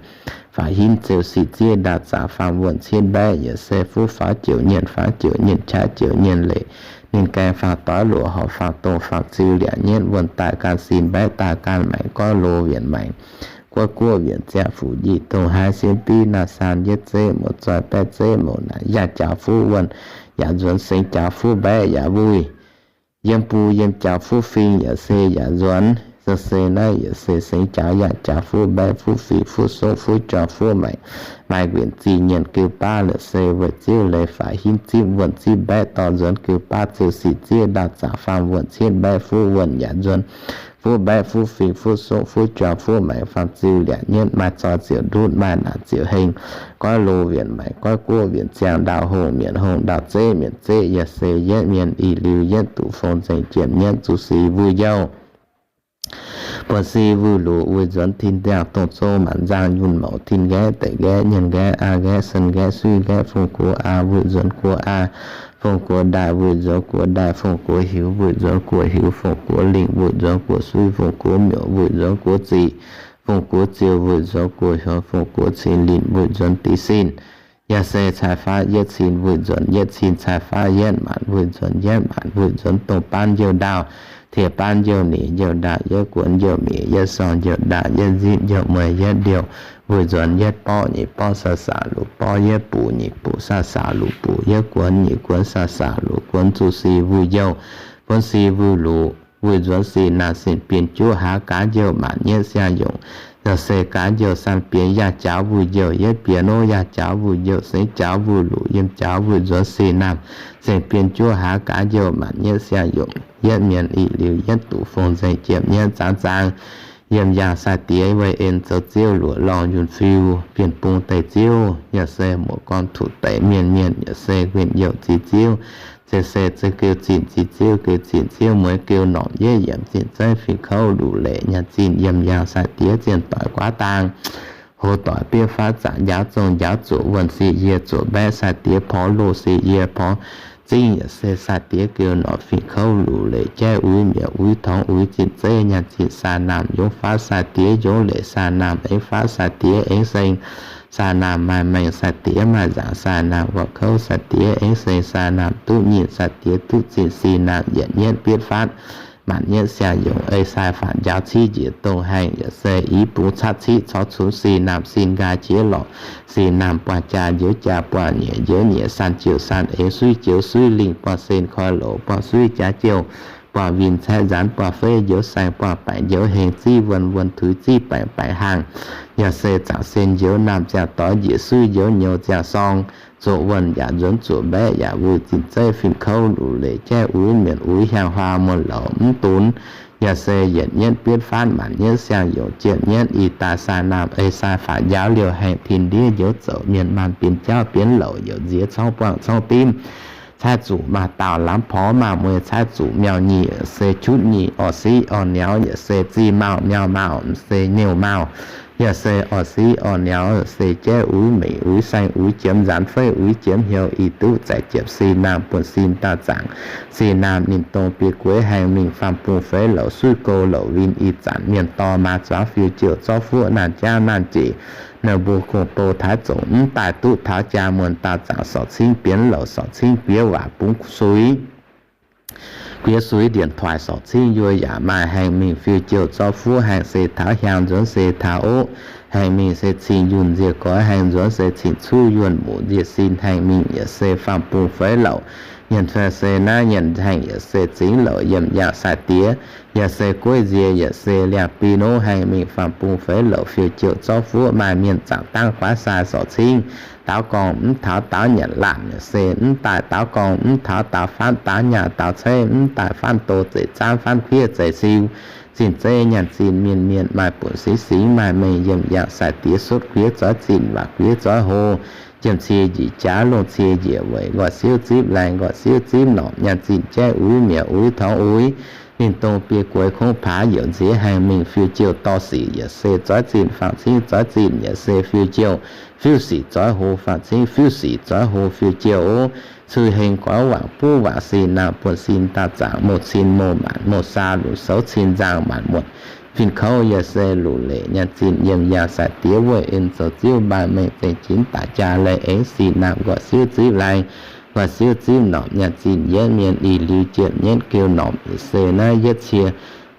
faix hinv ziouc sic zieqv ndaauh zaqc faam wuonh cietv mbaeqv, yaac se fuqv faaux jiouc nyienc, faaux jiouc nyienc qaqv jiouc nyienc leic, ninh gaengh faang doiv loz horpc faang dongh faang ziu liaqc nyietv wuonh daaih gan sin mbaeqv daaih gan maengc goiv loz wienc maengc, goiv guoqv wienc ziangh fuc njic dongh haaix siev biv naaiv saan yietv zeqv mouz zoih baeqv zeqv mouz naaic yaac jaux fuqv wuonh, yaac nzuonx sengx jaux fuqv mbaeqv yaac wuih. Yiem bung yiem jaux fuqv fing yaac se yaac nzuonx, se naaiv yaac se sengx jaux yaac jaux fuqv mbaeqv fuqv fing fuqv sopv fuqv juang fuqv maengc, maaih nquenc zingh nyienc geu baav la'se weic ziouv leiz faix hinv zipv wuonh zipv mbaeqv dorh nzuonx geu baav ziouc sic zieqv ndaauh zaqc faam wuonh cietv mbaeqv fuqv wuonh yaac nzuonx, fuqv mbaeqv fuqv fing fuqv sopv fuqv juang fuqv maengc faam ziu liaqc nyietv maaih zoi ziouc ndutv maaih naanc ziouc heng, goiv loz wienc maengc goiv guoqv wienc ziangh ndaauh hongh mietc hongh ndaauh zeqv mietc zeqv yaac se yietv mienh ih liuz yietv duqv fong nzengc jiepc nyietv zuqc sic mbuo youh. Buonv si wuic luc wuic nzuonx tin ndiangx dongh zong maanc nzangh yunh mouc tin nqaeqv deic nqaeqv nyienx nqaeqv aa nqaeqv sen nqaeqv suiv nqaeqv fong gox aa wuic nzuonx gox aa, fong gox ndaaih wuic nzuonx gox ndaaih fong gox hiuv wuic nzuonx gox hiuv fong gox lingh wuic nzuonx gox suiv fong gox miuc wuic nzuonx gox ziqc, fong gox ziouh wuic nzuonx gox hiuv fong gox cin linh wuic nzuonx dix sin. Yaac se cai faatv yietv cin wuic nzuonx yietv cin cai faatv yietv maanc wuic nzuonx yietv maanc wuic nzuonx dongh baanv youh ndaauh, tiex baanv youh nix youh ndaauh yietv guonx youh mi'aqv yietv sorng youh ndaauh yietv nzipv youh mueiz yietv ndiouh, wuic nzuonx yietv borqv nyic borqv saa saa luc borqv yietv buc nyic buc saa saa luc buc yietv guonx nyic guonx saa saa luc guonx zuqc sic wuic youh, buonv sic wuic luc, wuic nzuonx sic naanc sic bienh juqv haaix gaax youh maanc nyietv siang yongc, yaac se gaax youh san bienh yaac jaux wuic youh yietv bienh nor yaac jaux wuic youh sengx jaux wuic luc yiem jaux wuic nzuonx sic naanc, sic bienh juqv haaix gaax youh maanc nyietv siang yongc, yietv mienh ih liuz yietv duqv fong nzengc jiepc nyietv zaangz zaangz, yiem yaangh sai-diex weih en zoux ziouv luoqc lorngh yunh fiuv bienh bung deix ziouv, yaac se muoz-gorn tuqc deix mienh mienh, yaac se nquin youh ziex ziouv, se se za'geu zinh ziex ziouv geu zinh ziouv mueiz geu norqc yietv yiemc zinh zeiv fingx kouv luc leic nyanc zinh yiem yaangh sai-diex zienh doic guaav dang, hoz doic bieiv faatv zaqc njaaux zong njaaux zuoqc wuonh sic yie zuoqc mbaeqv sai-diex porx loz sic yie porx zingv, yaac se sai-diex geu norqc fingx kouv luc leic jaiv uix mi'aqv uix torngx uix zinh zeiv nyanc zinh saa naamh yongv faatv sai-diex yongv leic saa naamh aengx faatv sai-diex aengx seng saa naamh maaih maengh sai-diex maaih nzaangc saa naamh guax kouv sai-diex aengx seng saa naamh duqv nyinh sai-diex duqv zinh sic naamh yietc nyietv bietv faatv maanc nyietv siang yongc ei sai faatv njaaux civ njiec dongh haengh yaac se i bung catv civ corc cunx sic naamh sin nqaai qiex lorqc, sic naamh buangh jaa njoux jaa buangh nyeic njoux nyeic san jiouc san eix suiv joux suiv lingh buangh sen koi loc buangh suiv jaax jouh buangh win caeqv nzaanx buangh feiv njoux saeng buangh baengc njoux hengh ziqv wuonh wuonh tuix ziqv baengc baengc hnaangx. Yaac se zaangc sen njoux naamh ziangh doix njiec suiv njoux nyouz ziangh sorng, zoqc wuonh yaac nzuonx zoqc mbaeqv yaac wuic zinh zeiv fin-kouv luc leic jaiv uix mienc uix hiaang huaang muonh louc mv dunx. Yaac se yietc nyienv bietv faanv maanc nyienv siang yongc jienv nyienv ih daaih sai naamh ei sai faatv njaaux liouh haengh tin ndiev njoux zouc mienh maanh bienx jauv bienx louc yaac nziex corngv buangh corngv dimv. Caaiv zuqc maaih daauh lamz porx maaih mueiz caaiv zuqc miauh nyic se qutv nyic orv siqv orv niaux yaac se zih mauh miauh mauh se niouh mauh. Yaac se orv siqv orv niaux se jaiv uix meic uix saeng uix jiemx nzaanx feiv uix jiemx hnyouv ih duqv zaeqc jiepc sin naamh buonv sin daauh zaangc. Sin naamh ninh dongh biei gueix haengh mingh faam-bung feix louc suiv gouv louc win ih zanc mienh dorh maa zuangx fiuv jouh zorqv fuqv naanh jaav naanh jeic. Naaiv mbuo kungx bou taaix zongc mv daaih duqv taux jaa muonh daauh zaangc sorc cingv bienx louc sorc cingv guiex waac bungx suix. Guiex suix ndienc toic sorc cingv yuoz yaac maaih haengh mingh fiuv jouh zorqv fuqv haengh se taux hiaang nzuonx se taux oqv. Haengh mingh se cing yunh nzie goix haengh nzuonx se cing cuv yunh muc nzie sin haengh mingh yaac se faam-bung feix louc. Nyienc fai se naaiv nyienc haengh yaac se zingx louc yiem yangh sai-diex. Yaac se gueiv nzie yaac se liangh bi nov haengh mingh faam-bung feix louc fiuv jouh zorqv fuqv maaih mienh zaangc dangv guaav sai sorc cingv. Daaux gorngv mv taux daaux nyanc laanh yaac se mv daaih daaux gorngv mv taux daaux faanv daaux nyaah daaux ceiv mv daaih faanv do zeiv zaanv faanv kuiv zeiv siu. Zinh zeiv nyaanh zinh mienh mienh maaih buonc singx singx maaih mengh yiem yangh sai-diex sutv guiex zoix zinh waac guiex zoix hlo. Jiem cie njiec jaax longh cie njiec weic nqoi siouv zipv laengz nqoi siouv zipv norqc nyaanh zinh jaiv uix mi'aqv uix torngx uix. Ninh dongh biei gueix kungx paax youc nziex haengh mingh fiuv jouh dorh sic yaac se zoix zinh fangx cingv zoix zinh yaac se fiuv jouh fiuv sic zoix hlo fangx cingv fiuv sic zoix hlo fiuv jouh oc. Cui heng goix waangc buv waangc sin naamh buonv sin daauh zaangc mouh cin mouh maanc mouh saa lunc soux cin nzangc maanc muotc. Fin-kouv yaac se luc leic nyaanh zinh yiem yangh sai-diex weih en zoux ziouv mbaanh mengh zengc jinx daaih jaa leiz aengx sin naamh nqoi siouv zipv laengz nqoi siouv zipv norqc nyaanh zinh yietv mienh ih liuz jiepv nyienv geu norqc yaac se naaiv yietv cie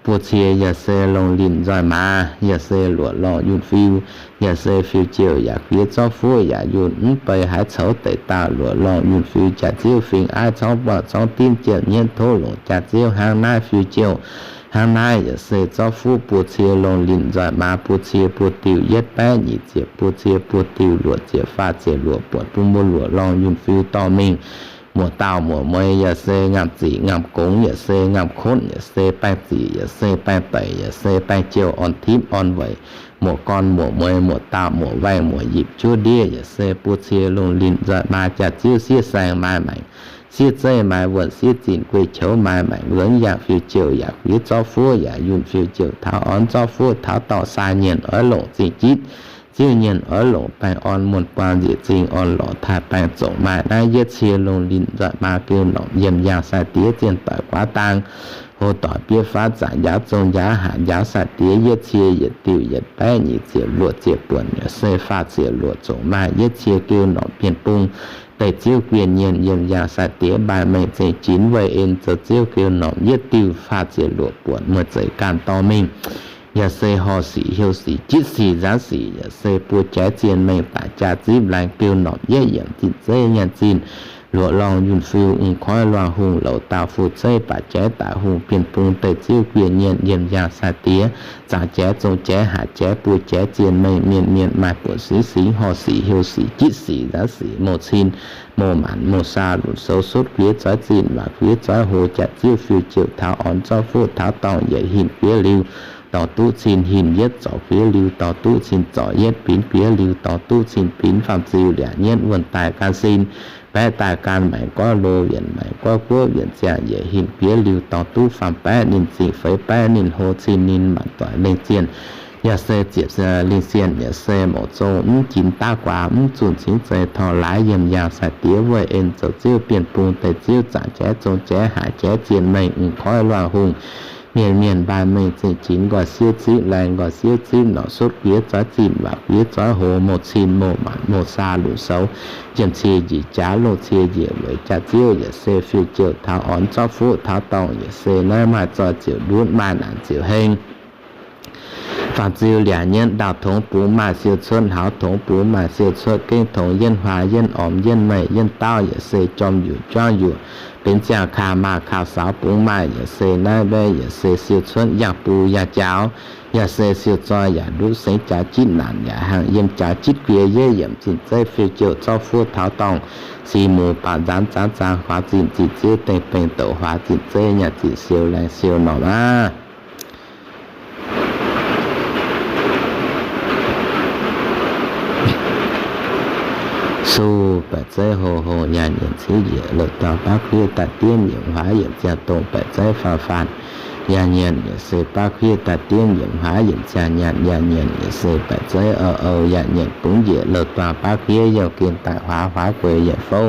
buo cie yaac se longh linh nzoih maaz yaac se luoqc lorngh yunh fiu. Yaac se fiuv jouh yaac guiex zorqv fuqv yaac yunh mv bei haaix coux deix dauh luoqc lorngh yunh fiu jaax ziouv fingx aiv corngv buangh corngv dimv jiepv nyienv tov longc jaax ziouv hnangv naaiv fiuv jouh. Hnangv naaiv yaac se zorqv fuqv buo cie longh linh nzoih maaz buo cie buo diuh yietv baeqv nyic ziepc buo cie buo diuh luoqc ziepc faah ziepc luoqc buonc bun mbuo luoqc lorngh yunh fiu dorh mingh. Muoc dauh muoc mueiz yaac se ngaamv ziqc ngaamv gongx yaac se ngaamv kotv yaac se baengh ziqc yaac se baengh deic yaac se baengh jouh orn tipv orn weic. Muoc gorn muoc mueiz muoc dauh muoc waengh muoc yipc juov ndiev yaac se buo cie longh linh nzoih maaz jaax ziouv siev saeng maaih maengc siev zeiv maaih wuonh siev zinh guei qoux maaih maengc nzuonx yangh fiuv jouh yaac guiex zorqv fuqv yaac yunh fiuv jouh taux orn zorqv fuqv taux dorh saa nyienc oix longc zingh jitv ziouv nyienc oix longc baengh orn muonh buang njiec zingh orn lorqc taaih baengh zongc maaih naaiv yietv cie longh linh nzoih maaz geu norqc yiem yangh sai-diex zienh doic guaav dang. Hlo doic bieiv faanv zaangc njaaux zong njaaux haac njaaux sai-diex yietv cie yietc diuh yietc baeqv nyic ziepc luoqc ziepc buonc yaac se faah ziepc luoqc zongc maaih yietv cie geu norqc bienh bung. Deic ziouv guienh nyienh yiem yangh sai-diex mbaanh mengh zengc jinx weih en zoux ziouv geu norqc yietv diuh faah ziepc luoqc buonc muoz-zeic ganh dorh mingh. Yaac se horh sic heuc sic jitv sic nzaanv sic yaac se buo jaaix zien mengh daaih jaa zipv laengz geu norqc yietv yiemc zinh zeiv nyaanh zinh luoqc lorngh yunh fiu ungx koiv luangh hungh louc dauh fu zeiv baac jaaix daic hungh bienh bung deic ziouv guienh nyienh yiem yangh sai-diex zaangc jaaix zong jaaix haac jaaix buo jaaix zien mengh mienh mienh maaih buonc singx singx horh sic heuc sic jitv sic nzaanv sic mouh cin mouh maanc mouh saa lunc soux sutv guiex zoix zinh waac guiex zoix hlo jaax ziouv fiuv jouh taux orn zorqv fuqv taux dorngh yietc hinc guiex liuz dorh duqv cin hinc yietv zorc guiex liuz dorh duqv cin zorc yietv binx guiex liuz dorh duqv cin binx faam-ziu liac nyietv wuonh daaih gan sin baeqv daaih gan maengc goiv lo wienc maengc goiv guoqv wienc ziangh yietc hinc guiex liuz dorh duqv faam baeqv ninh zingh feix baeqv ninh hlo cin ninh maanc doic lengh zienh. Yaac se ziepc lingh sienh yaac se mouc zong mv jinx daav guaax mv zunh cingx zei torh laaix yiem yangh sai-diex weih en zoux ziouv bienh bung deic ziouv zaangc jaaix zong jaaix haac jaaix zien mengh ungx koiv luangh hungh mienh mienh mbaanh mengh zingh jinx nqoi siouv zipv laengz nqoi siouv zipv norqc sutv guiex zoix zinh waac guiex zoix hlo mouh cin mouh maanc mouh saa lunc soux jiem cie njiec jaax longh cie njiec weic jaax ziouv yaac se fiuv jouh taux orn zorqv fuqv taux dorngh yaac se naaiv maaih zoih ziouc ndutv maaih naanc ziouc heng. Faam-ziu liac nyietv ndau tongx bungx maaih siou cuotv hlauv tongx bungx maaih siou cuotv gengh tongx yienv huaa yienv ormx yienv meih yienv dauh yaac se jorm yuoqc juangv yuoqc benx ziangh kaax maah kaax saux bungx maaih yaac se naaiv mbaeqv yaac se siou cuotv yangh bung yangh jaux, yaac se siou zoi yaac nduqv sengx jaax jitv naanc yaac hnangv yiem jaax jitv guie yie yiemc zinh zeiv fiou jouh zorqv fuqv taux dorngh, six muc baaux nzaanx zaanx zaang huaax zinh zinh ziouv dengh bengh douc huaax zinh zeiv nyaah zinh siou laengh siou norqc aqv. Suv baeqc zeiv hlo hlo nyaanh nyienc civ njiec louh duangh baav kuiv daaih diemv yiemc huaav yiemc ziangh dongh baeqc zeiv faanv faanv nyaanh nyienc yaac se baav kuiv daaih diemv yiemc huaav yiemc ziangh nyaanh nyaanh nyienc yaac se baeqc zeiv ou ou nyaanh nyienc bungx njiec louh duangh baav kuiv yiem gen daaih huaav huaav guei yiemc fouv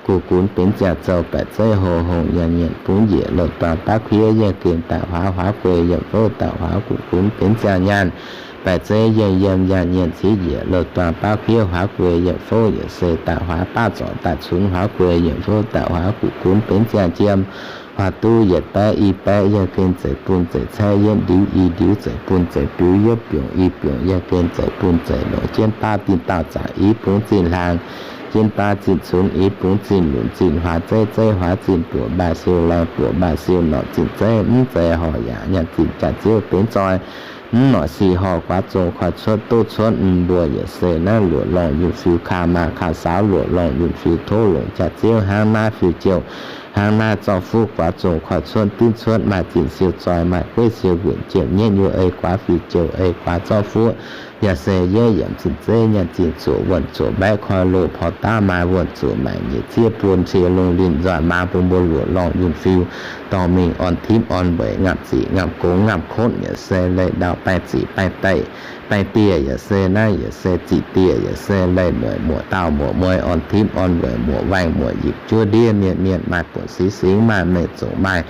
guv gunx benx ziangh zouh baeqc zeiv hlo hlo nyaanh nyienc bungx njiec louh duangh baav kuiv yiem gen daaih huaav huaav guei yiemc fouv daaih huaav guv gunx benx ziangh nyaanh baeqc zeiv yiem yiem nyaanh nyienc civ njiec louh duangh baav kuiv huaav guei yiemc fouv yaac se daaih huaav baav zorc daaih cunx huaav guei yiemc fouv daaih huaav guv gunx benx ziangh jiem huaav duqv yietc baeqv i baeqv yiem gen zeiv bun zeiv caeqv yietv ndiux i ndiux zeiv bun zeiv biux yietv biungc i biungc yiem gen zeiv bun zeiv longc jienv baav dinh dauh zaangc i bungx zinh hlaang jienv baav zinh cunx i bungx zinh lunc zinh huaav zeiv zeiv huaav zinh buoqc maaih siou laengh buoqc maaih siou norqc zinh zeiv mv zeiz horc yaac nyaanh zinh jaax ziouv benx zoi mv noic sic horh guaav zong koi cuotv duqv cuotv mbuo yaac se naaiv luoqc longh yunh fiu kaax maah kaax saux luoqc longh yunh fiu tov longc jaax ziouv hnangv naaiv fiu jouh hnangv naaiv zorqv fuqv guaav zong koi cuotv dinv cuotv maaih zinh siou zoi maaih gueiv siou nqunc jiem nyietv nyuoz ei guaav fiu jouh ei guaav zorqv fuqv yaac se yietv yiemc zinh zeiv nyaanh zinh zuoqc wuonh zuoqc mbaeqv koi loz porv daav maaih wuonh zuoqc maengc nyeic zieqv buon cie lungh linh nzoih maa bun mbuo luoqc longh yunh fiu dorh mingh orn tipv orn weic ngamh ziqc ngamh gongx ngamh kotv yaac se leih ndau baengh ziqc baengh deic baengh dieh yaac se naaiv yaac se ziqc dieh yaac se leih mueic muoc dauh muoc muei orn tipv orn weic muoc waengh muoc yipc juov ndiev mienh mienh maaih buonc singx singx maaih mengh zongc maaih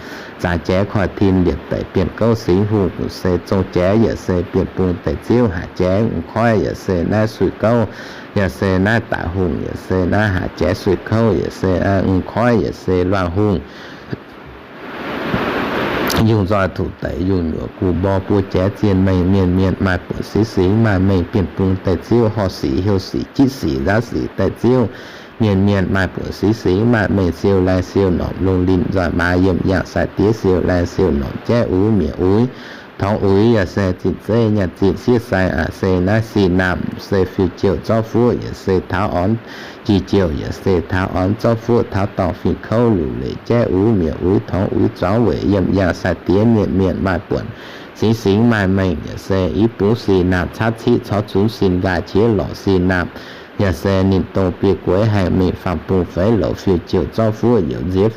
zaaix jaaix koi tin liepc deic bienh gouv singx hungh gu'se zong jaaix yaac se bienh bung deic ziouv haaix jaaix mv koiv yaac se naaiv suix gouv yaac se naaiv daic hungh yaac se naaiv haaix jaaix suix gouv yaac se mv koiv yaac se luangh hungh yungh nzoih tuc deic yungh nyuoqc gu'c mborh buo jaaix zien mengh mienh mienh maaih buonc singx singx maaih mengh bienh bung deic ziouv horh sic heuc sic jitv sic nzaanv sic deic ziouv mienh mienh maaih buonc singx singx maaih mengh siou laengh siou norqc lungh linh nzoih maa yiem yangh sai diex siou laengh siou norqc jaiv uix mietc uix torngx uix yaac se zinh zeiv nyaanh zinh sieqv sai aqc se naaiv sin naamh se fiu jouh zorqv fuqv yaac se taux orn jiex jouh yaac se taux orn zorqv fuqv taux dorngh fingx kouv luc leic jaiv uix mietc uix torngx uix zuangx weic yiem yangh sai diex mienh mienh maaih buonc singx singx maaih mengh yaac se i bungx sin naamh caqv ciqv corc zunx sin nqaai qiex lorqc sin naamh yaac se ninh dongh biei gueix haengh mingh faam bung feix louc fiu jouh zorqv fuqv youc nziex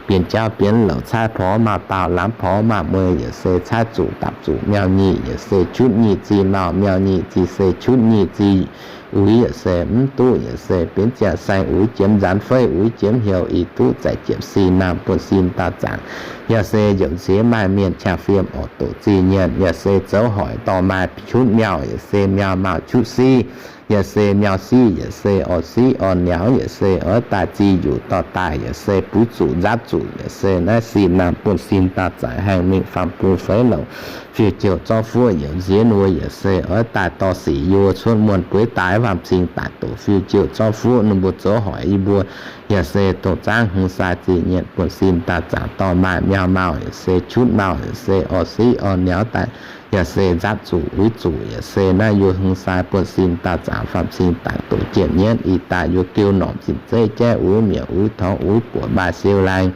bienx jauv bienx louc caaiv porx maauh daauh lamz porx maauh mueiz yaac se caaiv zuqc dapc zuqc miauh nyic yaac se qutv nyic zih maauh miauh nyic zih se qutv nyic zih uix yaac se mv duqv yaac se benx ziangh saeng uix jiemx nzaanx feiv uix jiemx heuc ih duqv zaic jiepc sin naamh buonv sin dauh zaangc yaac se youc nziex maaih mienh qangx fiem orqc doqc zih nyienc yaac se zoux hoic dorh maaih qutv miauh yaac se miauh maauh qutv siv yaac se miauh siv yaac se orv siv orv niauv yaac se oix daaih zih yuqc dorh daaih yaac se buix zuqc nzapv zuqc yaac se naaiv sin naamh buonv sin dauh zaangc haengh mingh faam bung feix louc fiu jouh zorqv fuqv youc nziex nuov yaac se oix daaih dorh sic yuoz cuotv muonh bueix daaih faam cing daaih doqc fiu jouh zorqv fuqv ninh mbuo zoux hoic yie mbuo yaac se dongh zaangv hmz sai zih nyienc buonv sin dauh zaangc dorh maaih miauh maauh yaac se qutv maauh yaac se orv siv orv niauv daaih yaac se nzapv zuqc uix zuqc yaac se naaiv yuoz hmz sai buonv sin dauh zaangc faam cing daaih doqc jiem nyienv ih daaih yuoz diuh norm zinh zeiv jaiv uix mietc uix torngx uix buoqc maaih siou laengz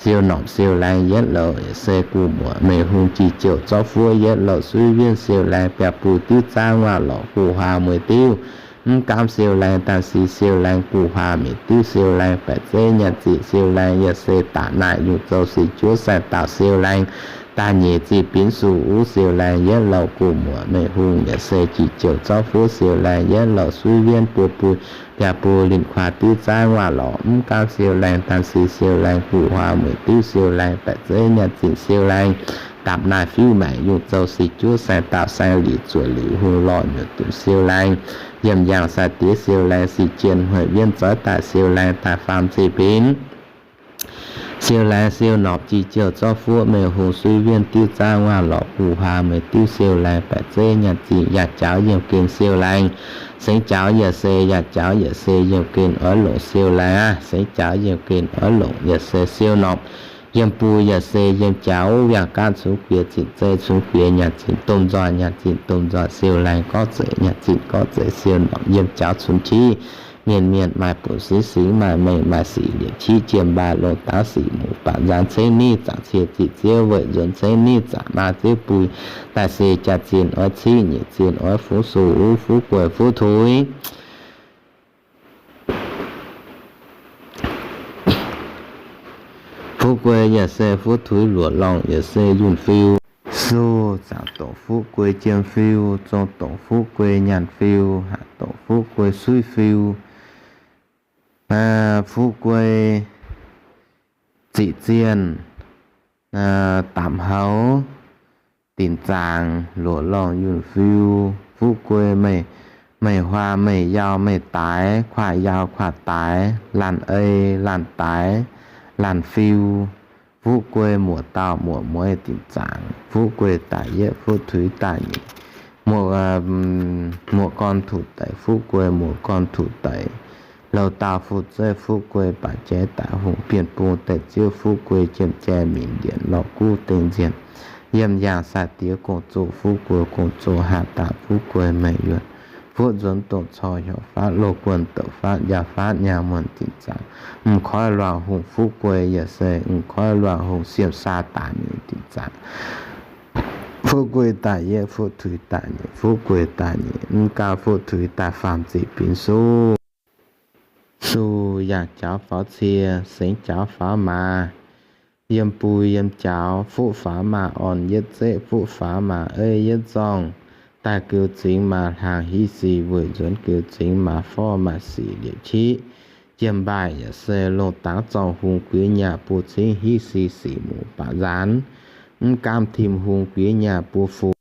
siou norm siou laengz yietv louc yaac se gu'muoc mengh hungh jiex jouh zorqv fuqv yietv louc suiv wienh siou laengz biaa bui diuv zaangv waac lorqc gu'huaaz mueiz diuv mv gaamv siou laengz daan si siou laengz gu'huaaz meic diuv siou laengz baeqc zeiv nyaanh ziqc siou laengz yaac se daaih naaic yungh zoux sic juov saeng dauh siou laengz daaih nyeic ziqc binv suh uv siou laengz yietv louc gu'muoc mengh hungh yaac se jiex jouh zorqv fuqv siou laengz yietv louc suiv wienh buo bui biaa bui linh kuaaz diuv zaangv waac lorqc mv gaamv siou laengz daan si siou laengz gu'huaaz meic diuv siou laengz baeqc zeiv nyaanh ziqc siou laengz dapc naaic fiuv maengc yungh zoux sic juov saeng dauh saeng liuz zuoqc liuz hungh lorh nyuoqc dunc siou laengz yiem yangh sai diex siou laengz sic jien hmueic wienh zoix daaih siou laengz daaih faam ziqc binv Siou laengz siou norqc, jiex jouh zorqv fuoqv, meih hungh suiv wienh diuv zaangv, waac lorqc guv huaang, meih diuv siou laengz, baeqc zeiv nyaanh zinh, yaac jaux yiem gen siou laengz. Sengx jaux yaac se, yaac jaux yaac se yiem gen oix longc siou laengz aqv. Sengx jaux yiem gen oix longc yaac se siou norqc, yiem buo yaac se yiem jaux, wiangh gaanv cunx guiex, zinh zeiv cunx guiex, nyaanh zinh domh nzoih, nyaanh zinh domh nzoih siou laengz, gorngv zeiz nyaanh zinh gorngv zeiz siou norqc, yiem jaux cunx qiv. Mienh mienh maaih buonc singx, singx maaih mengh, maaih sic liepc qiv, jiem mbaaih longx dangv sic muc baac nzaanx, ceng niv zaangc cie ziqc ziouv weic nzuonx, ceng niv zaangc maa ziouv buix, daaih se jaax-zinh oix ciqv, nyiec zinh oix fungx, suv uv fuqv guei fuqv tuix. Fuqv guei yaac se fuqv tuix, luoqc lorngh yaac se yunh fiu. Suv zaangc dongc fuqv guei jiem fiu, zong dongc fuqv guei nyaanh fiu, haangc dongc fuqv guei suiv fiu. Fuqv guei ziqc zienh, daapc haux, dinc zaangc, luoqc lorngh yunh fiu. Fuqv guei meih, meih huaang meih yau meih daix, kuaaiv yau kuaaiv daix, laanh ei laanh daix, laanh fiu. Fuqv guei muoc dauh muoc mueiz dinc zaangc, fuqv guei daaih yietv fuqv tuix daaih nyeic, muoc, muoc gorn tuc deix, fuqv guei muoc gorn tuc deix, louh dauh fuqv zeiv, fuqv guei baac jaiv daic hungh, bienh bung deix ziouv, fuqv guei jiem jai minc ndienc lorh guv dengh nzienh, yiem yaangh sai-diex gong-zoh, fuqv guei gong-zoh haah daaih, fuqv guei meih yuonh, fuqv nzuonx dongh cor heuc faatv, loz guonh douc faatv, njaaux faatv nyaah muonh dinc zaangc, m'nqorngv luangc hungh, fuqv guei yaac se m'nqorngv luangc hungh, siem saa daaih nyeic dinc zaangc. Fuqv guei daaih yietv, fuqv tuix daaih nyeic, fuqv guei daaih nyeic, m'gau fuqv tuix daaih faam ziqc binc suv. Suv yangh jaux faaux cie, sengx jaux faaux maaz, yiem bui yiem jaux, fuqv faaux maaz orn yietv zeqv, fuqv faaux maaz eiv yietv zorngh, daaih geux zingx maaz hlang hiv sic, weic nzuonx geux zingx maaz forv maaz sic liepc qiv. Jiem mbaaih yaac se longh dangx zorngh hungh guix nyaah buo cingv hiv sic, sic muc baac nzaanx, mv gaamv tim hungh guix nyaah buo fu